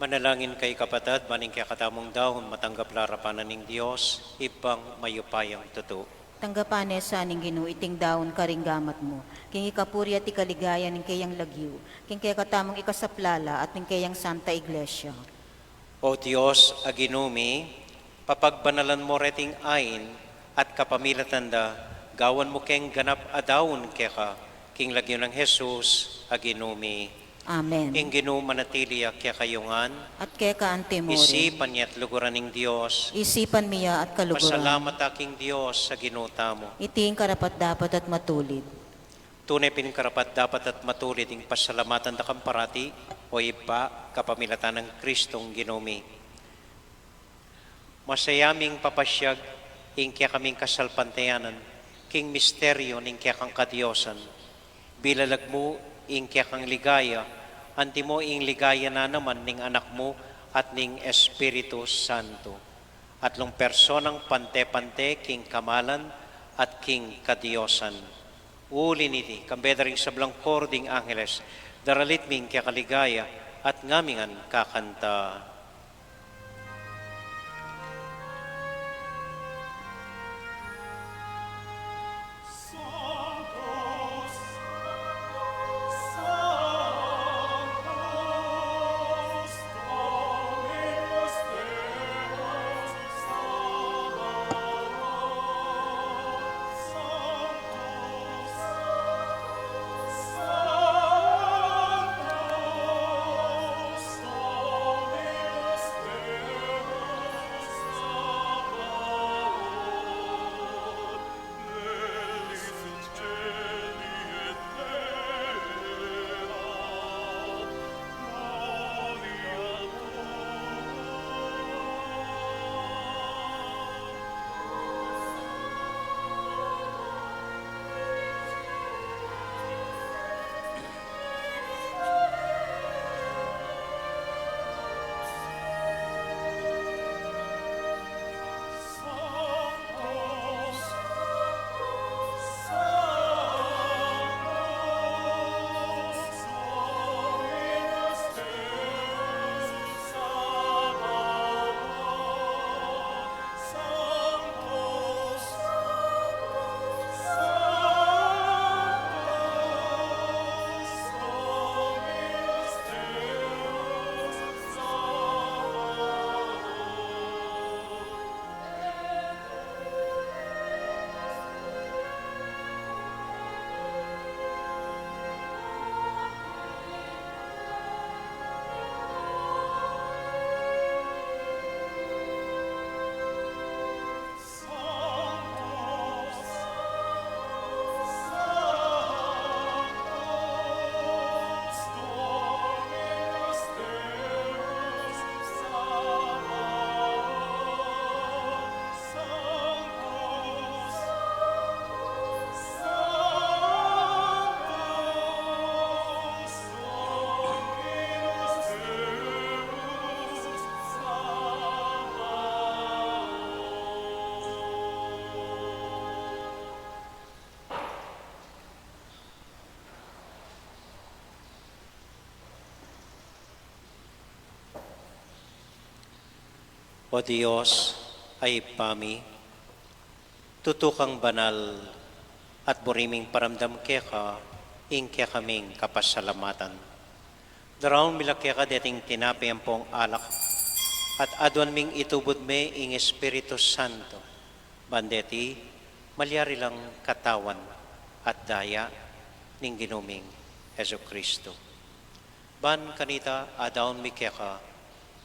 Manalangin kayu kapatad, ban ing kekatamung daun matanggap la arapan na ning Dios, Ibpang mayupayang tutu. Tanggapan ne sa ning Ginu iting daun karing gamat mu, king ikapuri at ikaligaya ning keyang lagyu, king kekatamung ikasaplala at ning keyang Santa Iglesia. O Dios a Ginu mi, papagbanalan mu reting ain, at kapamilatan da, gawan mu keng ganap a daun keka, king lagyu nang Jesus a Ginu mi. Amen. Ing Ginu manatili ya kekayu ngan. At keka antimurin. Isipan ya at luguran ning Dios. Isipan mi ya at kaluguran. Pasalamat ta king Dios a Ginu tamu. Iti ing karapat-dapat at matulid. Tune pin karapat-dapat at matulid ing pasalamatan da kang parati, o Ibpa, kapamilatan nang Kristong Ginu mi. Masaya ming papasyag ing kekaming kasalpantayanan king misteryu ning kekang kadiosan. Bilalag mu ing kekang ligaya, antimo ing ligaya na naman ning Anak mu at ning Espiritu Santo. Atlung personang pante-pante king kamalan at king kadiosan. Uli niti, kambe da ring sablang koro ding angeles, daralit mi ing kekaligaya At ngamingan kakanta. O Dios, a Ibpa mi, tutu kang banal at buri ming paramdam keka ing kekaming kapasalamatan. Daraun mi la keka deting tinape ampong alak, at aduan ming itubud me ing Espiritu Santo, ban deti malyari lang katawan at daya ning Ginu ming Jesucristo. Ban kanita adaun mi keka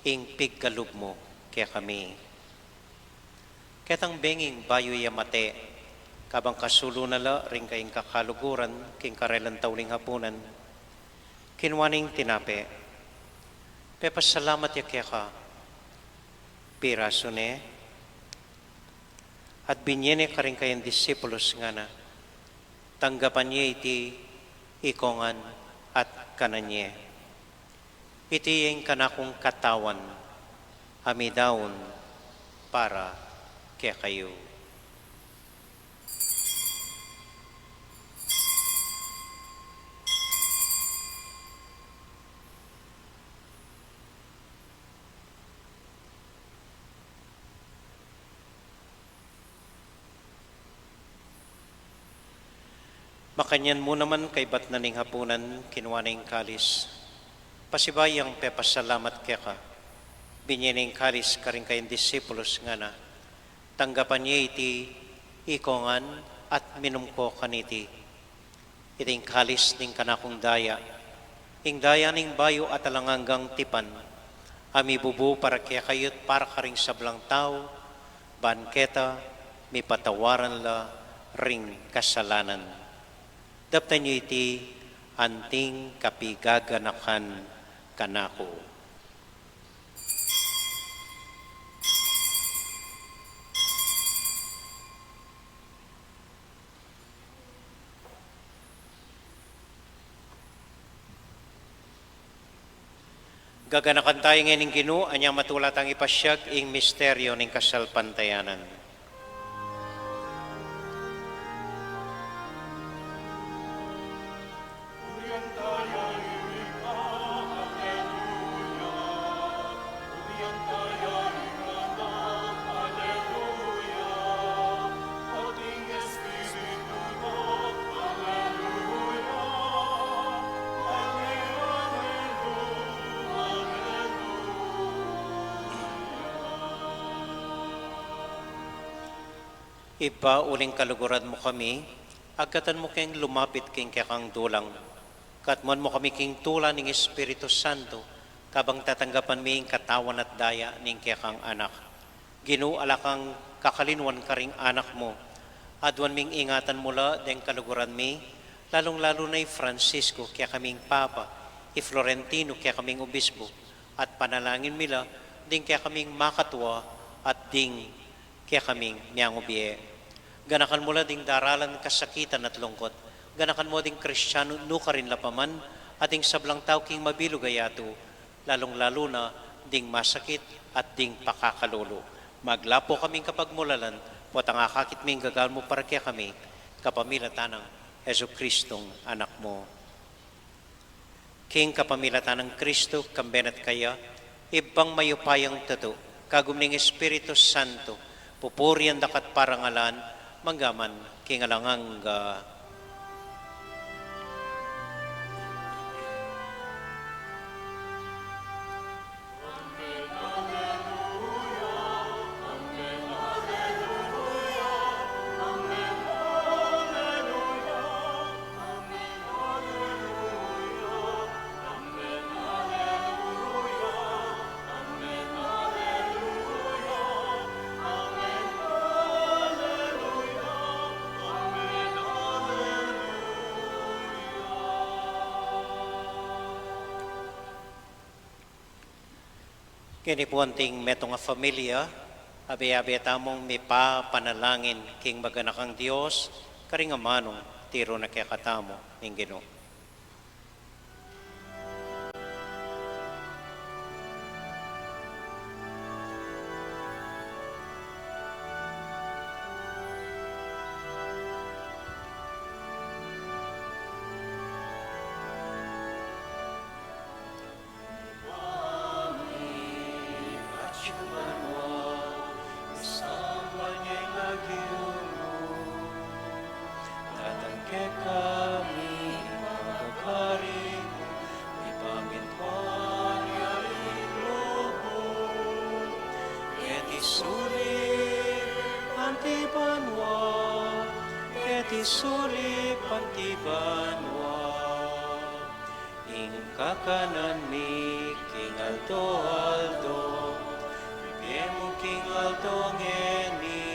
ing pigkalub mu kekami. Ketang benging bayu ya mate, kabang kasulu na la ring kayang kakaluguran king karelang tauling hapunan, kinua neng tinape, pepasalamat ya keka, pirasu ne, at binye ne karing kayang disipulus, ngana, tanggapan ye iti ikong ngan at kanan ye. Iti ing kanakung katawan a midaun para kekayu. Makanyan mu naman kaybat na ning hapunan, kinua ne ing kalis. Pasibayu yang pepasalamat keka, binye ne ing kalis karing kayang disipulus, ngana, tanggapan ye iti ikong ngan at minum ko kaniti. Iti ing kalis ning kanakung daya, ing daya ning bayu at alang anggang tipan, a mibubu para kekayu't para karing sablang tau, ban keta mipatawaran la ring kasalanan. Daptan yu iti anting kapigaganakan kanaku. Gaganakan tayu ngeni ning Ginu, anya matula tang ipasyag ing misteryu ning kasalpantayanan. Ibpa, uling kaluguran mu kami, agkatan mu keng lumapit king kekang dulang. Katmuan mu kami king tula ning Espiritu Santo, kabang tatanggapan mi ing katawan at daya ning kekang Anak. Ginu, ala kang kakalinuan karing anak mu. Aduan ming ingatan mu la deng kaluguran mi, lalung-lalu na i Francisco, kekaming Papa, i Florentino, kekaming Obispo, at panalangin mi la ding kekaming makatua at ding kekaming miangubie. Ganakan mu la ding daralan kasakitan at lungkot. Ganakan mu ding Kristiano nukarin la pa man, at ding sablang tau king mabilug a yatu, lalung-lalu na ding masakit at ding pakakalulu. Maglapu kaming kapagmulalan, potang akakit ming gagal mu para kekami, kapamilatan nang Jesucristong Anak mu. King kapamilatan nang Kristo, kambe na at kaya, Ibpang mayupayang tutu, kagum ning Espiritu Santo, pupurian da ka at parangalan, manggaman king alang angga. Keni pu anting metung a familia, abe-abe tamung mipapanalangin king maganakang Dios, karing amanung tiru na kekatamu ning Ginu. Datang kekami ing pamagari mu, mipamintuan ya ing lub mu. Keti sulip anti banua, keti sulip anti banua. Ing kakanan mi king aldo-aldo, ibie mu king aldo ngeni.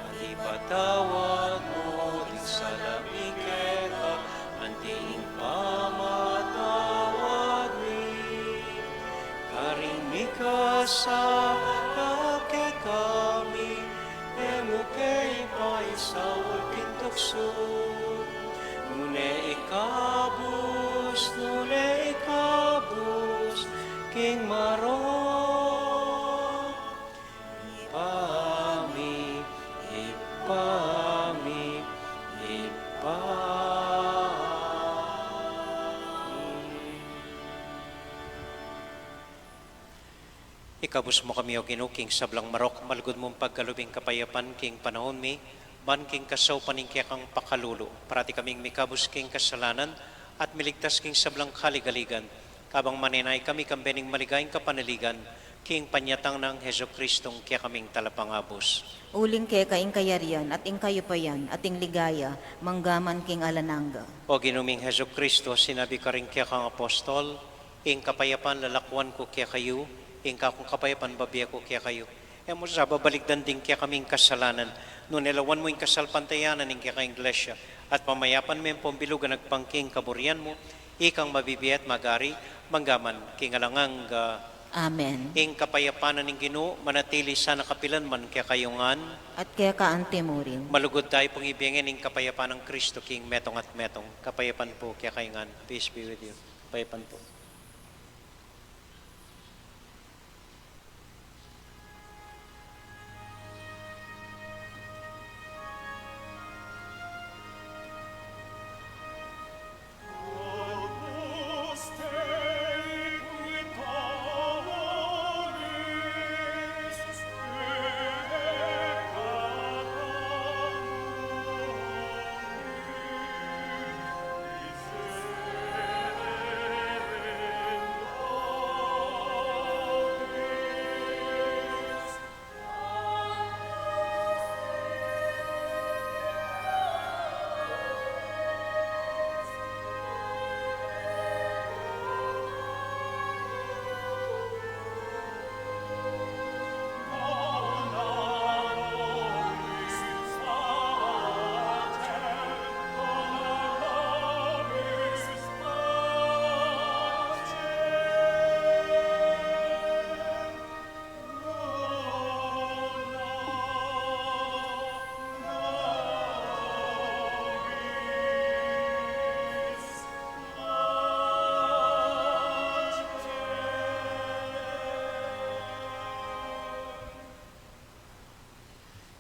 At ipatawad mu ding sala mi keka, anti ing pamamatawad mi karing mikasala kekami. E mu ke paisaul king tuksu, nune ikabus, nune ikabus king marok. Ibpa mi, Ibpa mi, Ibpa mi. Ikabus mu kami, O Ginu, king sablang marok, malugud mung pagkalub ing kapayapan king panaun mi, ban king kasaupan ning kekang pakalulu, parati kaming mikabus king kasalanan, at miligtas king sablang kaligaligan, kabang manenaya kami kambe ning maligayang kapanaligan, king panyatang nang Jesucristong kekaming Talapangabus. Uling keka ing kayarian, at ing kayupayan, at ing ligaya, manggaman king alang angga. O Ginu ming Jesucristo, sinabi karing kekang apostol, Ing kapayapan lalakuan ku kekayu, ing kakung kapayapan bibie ku kekayu. E mu sa babalikdan ding kekaming kasalanan, nune lawan mu ing kasalpantayanan ning kekang Iglesia, at pamayapan me ampong bilug a agpang king kaburian mu, ikang mabibie at magari, manggaman king alang angga. Amen. Ing kapayapan na ning Ginu, manatili sana kapilan man kekayu ngan. At keka anti murin. Malugud tayu pung ibie ngeni ing kapayapan nang Kristo king metung at metung. Kapayapan pu kekayu ngan. Peace be with you. Kapayapan pu.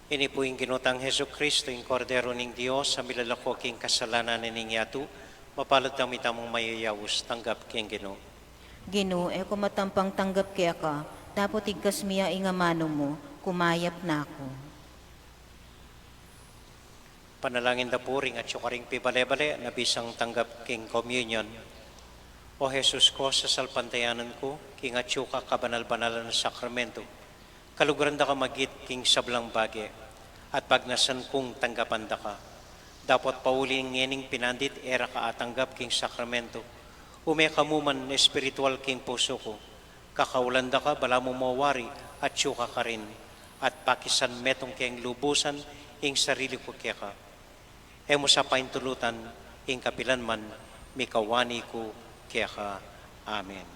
Ini pu ing Ginu tang Jesucristo, ing Kordero ning Dios, a milalako king kasalanan ning yatu. Mapalad tamu itamung mayayaus tanggap king Ginu. Ginu, e ku matampang tanggap keka, dapot igkas mi ya ing amanu mu, kumayap na ku. Panalangin da pu ring atyu karing pibale-bale na bisang tanggap king communion. O Jesus ku, sasalpantayanan ku king atyu ka kabanal-banalan a sakramento, kaluguran da ka magit king sablang bage, at pagnasan kung tanggapan da ka. Dapot pauli ngening pinandit e ra ka atanggap king sakramento, ume ka mu man espiritual king pusu ku, kakaulan da ka balamu mawari atyu ka karin, at pakisan metung keng lubusan ing sarili ku keka. E mu sa paintulutan ing kapilan man, mikawani ku keka. Amen.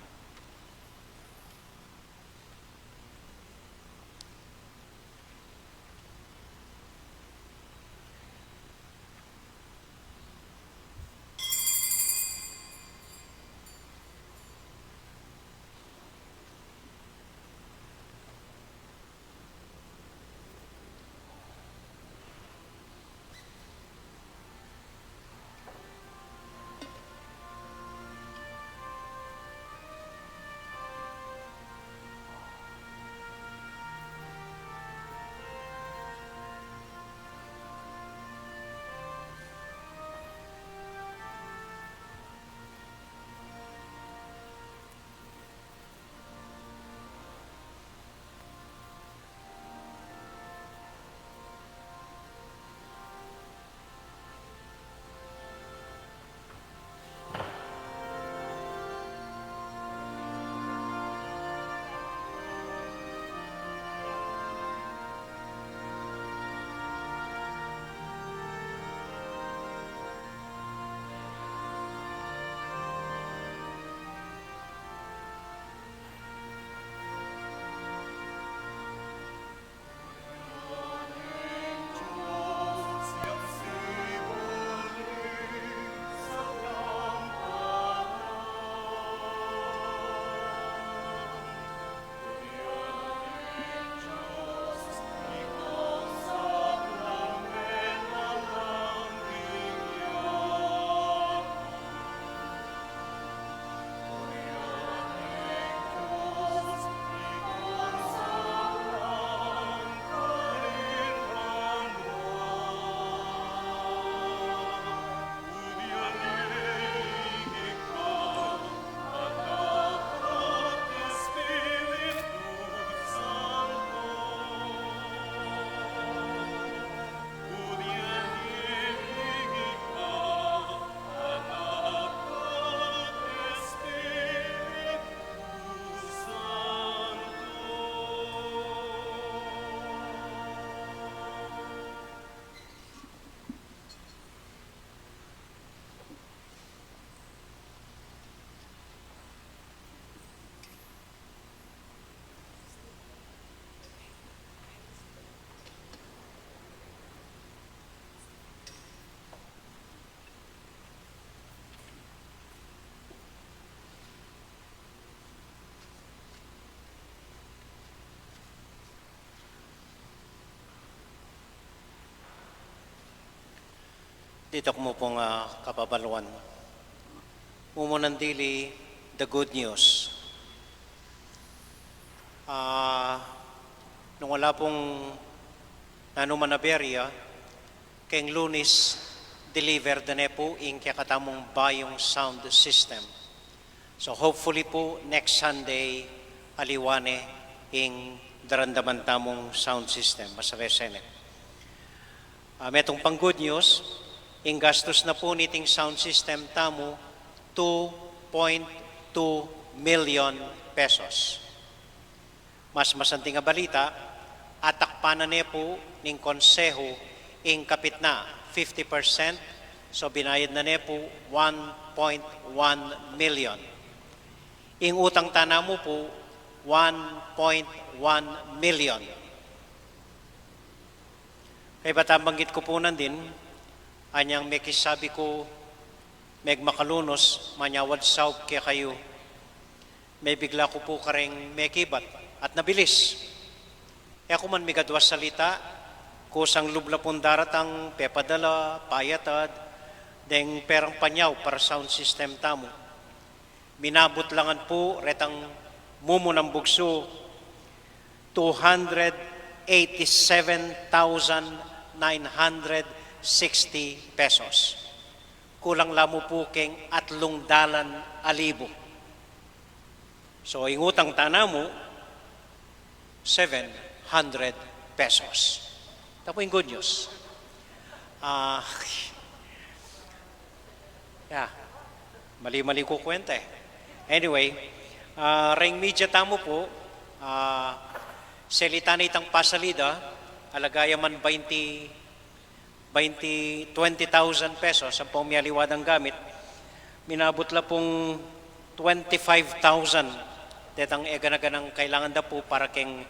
Ditak mu pung, ah, kababaluan. Mumunan dili, the good news. Ah, nung wala pung nanu man a berya, keng Lunis, deliver da ne pu ing kekatamung bayung sound system. So hopefully pu, next Sunday, aliwa ne ing daramdaman tamung sound system, masarese ne. Ah, metung pang good news, ing gastus na pu niting sound system tamu, two point two million pesos. Mas masanting a balita, atakpan na ne pu ning konsehu ing kapitna, fifty percent, so binayad na ne pu one point one million. Ing utang ta namu pu, one point one million. Kaybat a banggit ku pu nandin, anyang mekisabi ku, megmakalunus, manyawad saup kekayu. Mebigla ku pu kareng mekibat at nabilis. E ku man migadwa salita, Kusang lub la pung daratang, pepadala, payatad, deng perang panyaw para sound system tamu. Minabut la ngan pu retang mumunang bugsu, two hundred eighty-seven thousand nine hundred sixty pesos. Kulang la mu pu keng atlung dalan a libu. So, ing utang ta namu, seven hundred pesos. Ita pu ing good news. Ah, yeah, mali-mali ku kwenta e. Anyway, ah, reng media tamu pu, ah, selita na itang pasalida, alaga ya man bainti, bainti, twenty thousand pesos ampong mialiwa dang gamit, minabut la pung twenty-five thousand detang egana-ganang kailangan da pu para keng,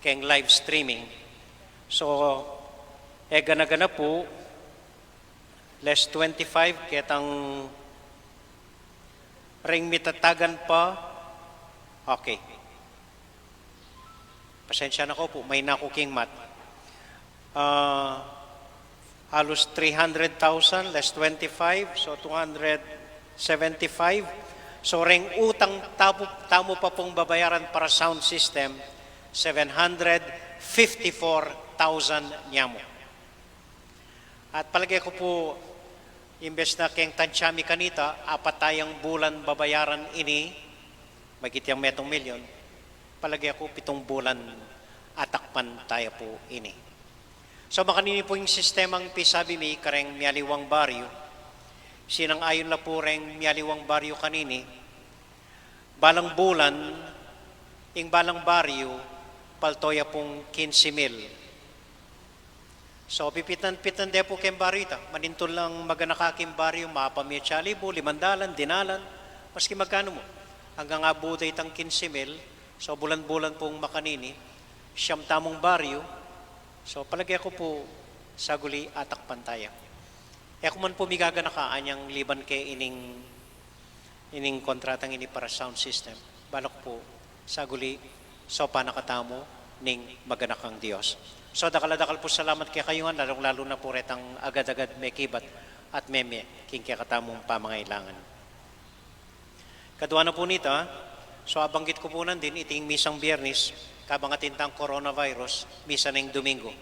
keng live streaming. So, egana-gana pu, less twenty-five, ketang reng mitatagan pa. Okay. Pasensya na ku pu, maina ku king math. Ah, halos three hundred thousand less twenty-five, so two hundred seventy-five. So, reng utang tamu, tamu pa pung babayaran para sound system, seven hundred fifty-four thousand nyamu. At palage ku pu, imbes na keng tantya mi kanita, apat tayang bulan babayaran ini, magit yang metung milyon, palage ku pitung bulan atakpan taya pu ini. So, makanini pu ing sistemang pisabi mi kareng mialiwang baryu, sinang-ayun la pu reng mialiwang baryu kanini, balang bulan, ing balang baryu, palto ya pung kinse mil. So, pipitnan-pitnan de pu keng baryu ita. Manintun lang maganaka king baryu, mapamie tsa libu, limang dalan, dinalan, maski magkanu mu. Anggang abu da itang kinse mil, so bulan-bulan pung makanini, siyam tamung baryu, so palage ku pu saguli atakpan taya. E ku man pu migaganaka anyang liban ke ining ining kontratang ini para sound system. Balu ku pu, saguli, saupan na katamu ning maganakang Dios. So, dakal a dakal pu salamat kekayu ngan, lalung-lalu na pu retang agad-agad mekibat at memie king kekatamung pamangailangan. Kadua na pu nita, so, abanggit ku pu nandin, iting misang Biernes, kabang atin tang coronavirus, misa neng Domingo.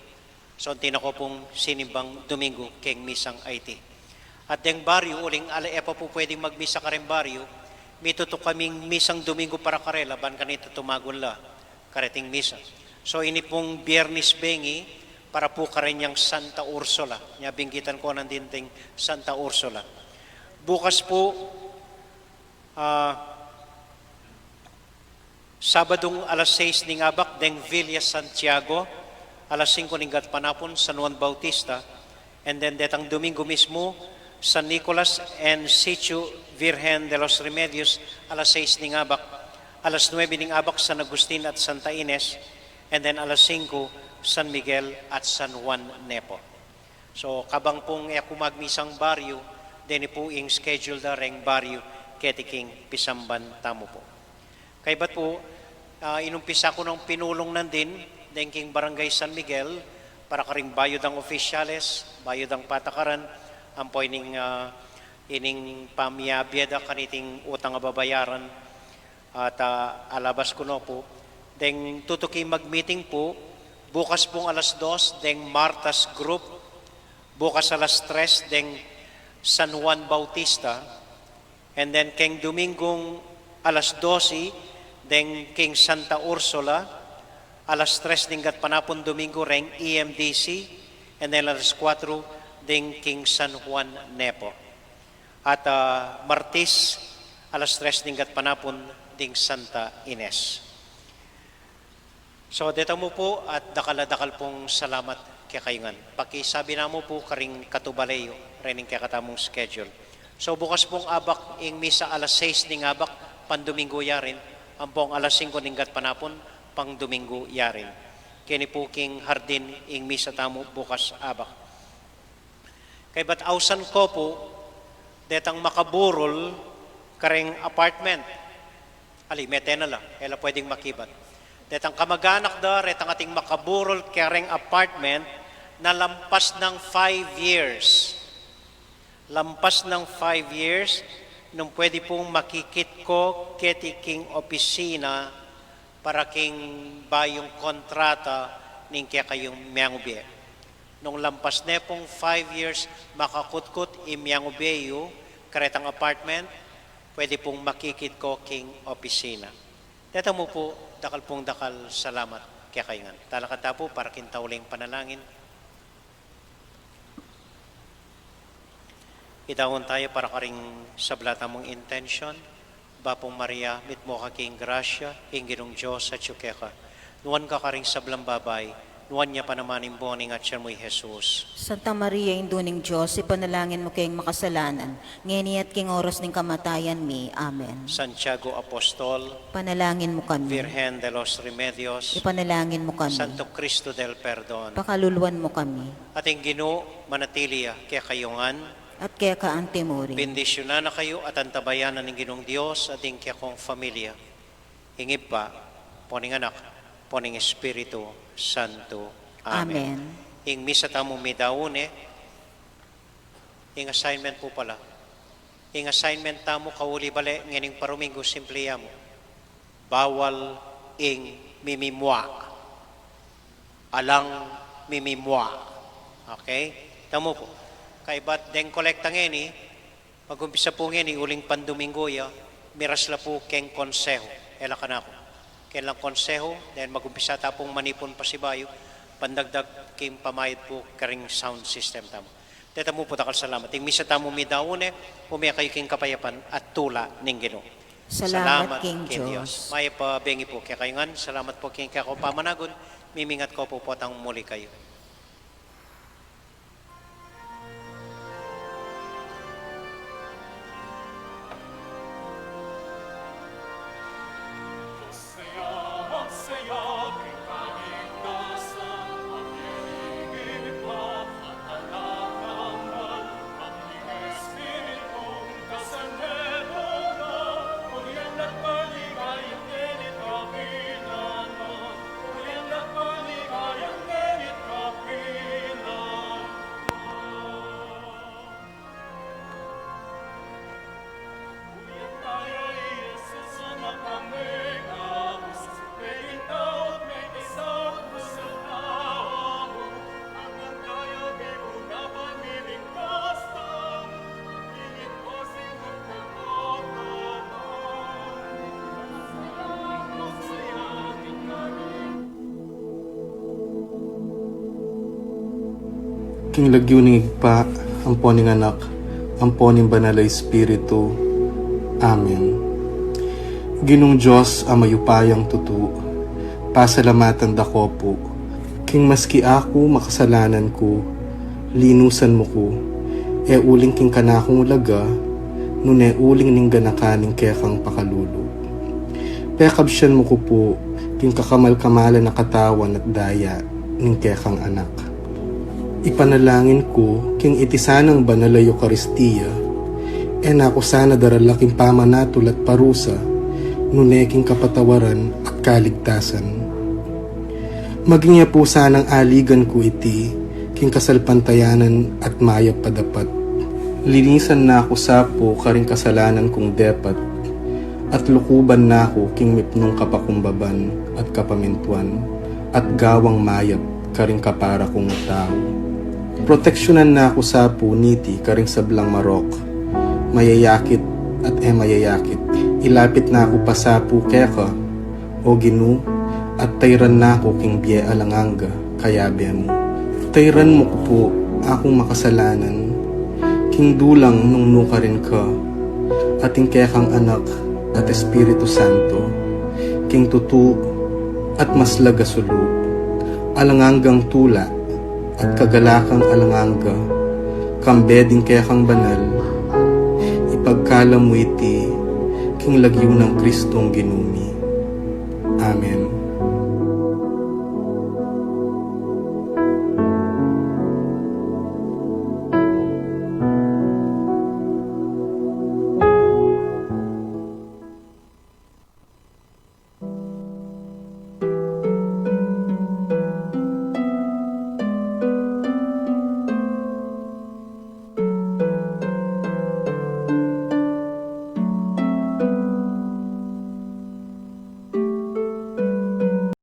So, atin na ku pung sinimbang Domingo keng misang iti. At deng baryu, uling ala e pa pu pwedeng magmisa kareng baryu, mitutuk kaming misang Domingo para karela, ban kanita tumagun la kareting misa. So, ini pung Biernes bengi, para pu karenyang Santa Ursula. Nya binggitan ku nandin deng Santa Ursula. Bukas pu, ah, Sabadung alas sais ning abak deng Villa Santiago, alas singko ning gatpanapun San Juan Bautista, and then detang Domingo mismu, San Nicolas and Sitio Virgen de los Remedios, alas sais ning abak, alas nuebe ning abak San Agustin at Santa Ines, and then alas singko San Miguel at San Juan Nepo. So, kabang pung e ku magmisang baryu, deni pu ing schedule da reng baryu keti king pisamban tamu pu. Kaybat pu, ah, inumpisa ku nang pinulung nandin, deng king Barangay San Miguel, para karing bayu dang opisyales, bayu dang patakaran, ampo ining, ah, ining pamiabie da kaniting utang a babayaran, at, ah, alabas ku no pu. Deng tutuki magmeeting pu, bukas pung alas dos, deng Martas Group, bukas alas tres, deng San Juan Bautista, and then keng Domingong alas dose, deng king Santa Ursula, alas tres ning gatpanapun Domingo reng E M D C, and then alas kuatro, deng king San Juan Nepo. At, ah, Martes, alas tres ning gatpanapun ding Santa Ines. So, deta mu pu at dakal a dakal pung salamat kekayu ngan. Pakisabi na mu pu karing katubale yu, rening kekatamung schedule. So, bukas pung abak ing misa alas sais ning abak, pan Domingo ya rin, ampong alas singko ning gatpanapun, pang Domingo ya rin. Keni pu king hardin ing misa tamu bukas abak. Kaybat ausan ko pu, detang makaburol kareng apartment. Ali, mete na la, e la pwedeng makibat. Detang kamaganak da, retang ating makaburol kareng apartment, na lampas ng five years. Lampas ng five years, nung pwede pung makikit ko keti king opisina para king bayung kontrata ning kekayung miangube. Nung lampas ne pung five years, makakutkut ing miangube yu karetang apartment, pwede pung makikit ko king opisina. Deta mu pu, dakal pung dakal salamat kekayu ngan. Talakad ta pu para king tauling panalangin. Idaun taya para karing sabla tamung intention. Bapu Maria, mitmu ka king grasya, ing Ginung Dios atyu keka. Nuan ka karing sablang babai, nuan ya pa naman ing bunga ning atyan mu, i Jesus. Santa Maria, Indu ning Dios, ipanalangin mu keng makasalanan, ngeni at king oras ning kamatayan mi. Amen. Santiago Apostol, panalangin mu kami. Virgen de los Remedios, ipanalangin mu kami. Santo Cristo del Perdon, pakaluluan mu kami. At ing Ginu manatili ya kekayu ngan. At keka anti mu rin. Bendisyunan na kayu at antabayanan ning Ginung Dios at ing kekong familia, ing Ibpa, ampo ning Anak, ampo ning Espiritu Santo. Amen. Amen. Ing misa tamu midaun ne, ing assignment pu pala. Ing assignment tamu kauli bale ngening paruminggu, simple ya mu. Bawal ing mimimua. Alang mimimua. Okay? Tamu pu. Kaybat deng kolekta ngeni, magumpisa pu ngeni uling panduminggu ya, miras la pu keng konseho. E la kanaku. Keng lang konseho, then magumpisa ta pung manipun pasibayu, pandagdag king pamayad pu karing sound system tamu. Deta mu pu, dakal salamat. Ing misa tamu midaun ne, ume kayu king kapayapan at tula ning Ginu. Salamat king Dios. Mayap a bengi pu kekayu ngan, salamat pu king kekong pamanagun, mimingat ko pu potang muli kayu. King lagyu ning Ibpa, ampo ning Anak, ampo ning Banal a Espiritu. Amen. Ginung Dios a mayupayang tutu, pasalamatan da ko pu, king maski aku makasalanan ku, linusan mu ku, e uling king kanakung ulaga, nune uling ning ganakan ning kekang pakalulu. Pekabsian mu ku pu king kakamal-kamalan a katawan at daya ning kekang Anak. Ipanalangin ku king iti sanang banal a Eukaristia, e na ku sana darala king pamanatul at parusa, nune king kapatawaran at kaligtasan. Maging ya pu sanang aligan ku iti king kasalpantayanan at mayap a dapat. Linisan na ku sa pu karing kasalanan kung depat, at lukuban na ku king mipnung kapakumbaban at kapamintuan, at gawang mayap karing kapara kung tau. Proteksyunan na ku sa pu niti karing sablang marok, mayayakit at e mayayakit. Ilapit na ku pa sa pu keka, O Ginu, at tayran na ku king bie alang angga, kayabe mu. Tayran mu ku pu akung makasalanan, king dulang nung nukarin ka, at ing kekang Anak at Espiritu Santo, king tutu at maslag a sulu, alang anggang tula, at kagalakan alang angga, kambe ding kekang banal, ipagkalub mu iti king lagyu nang Kristong Ginu mi. Amen.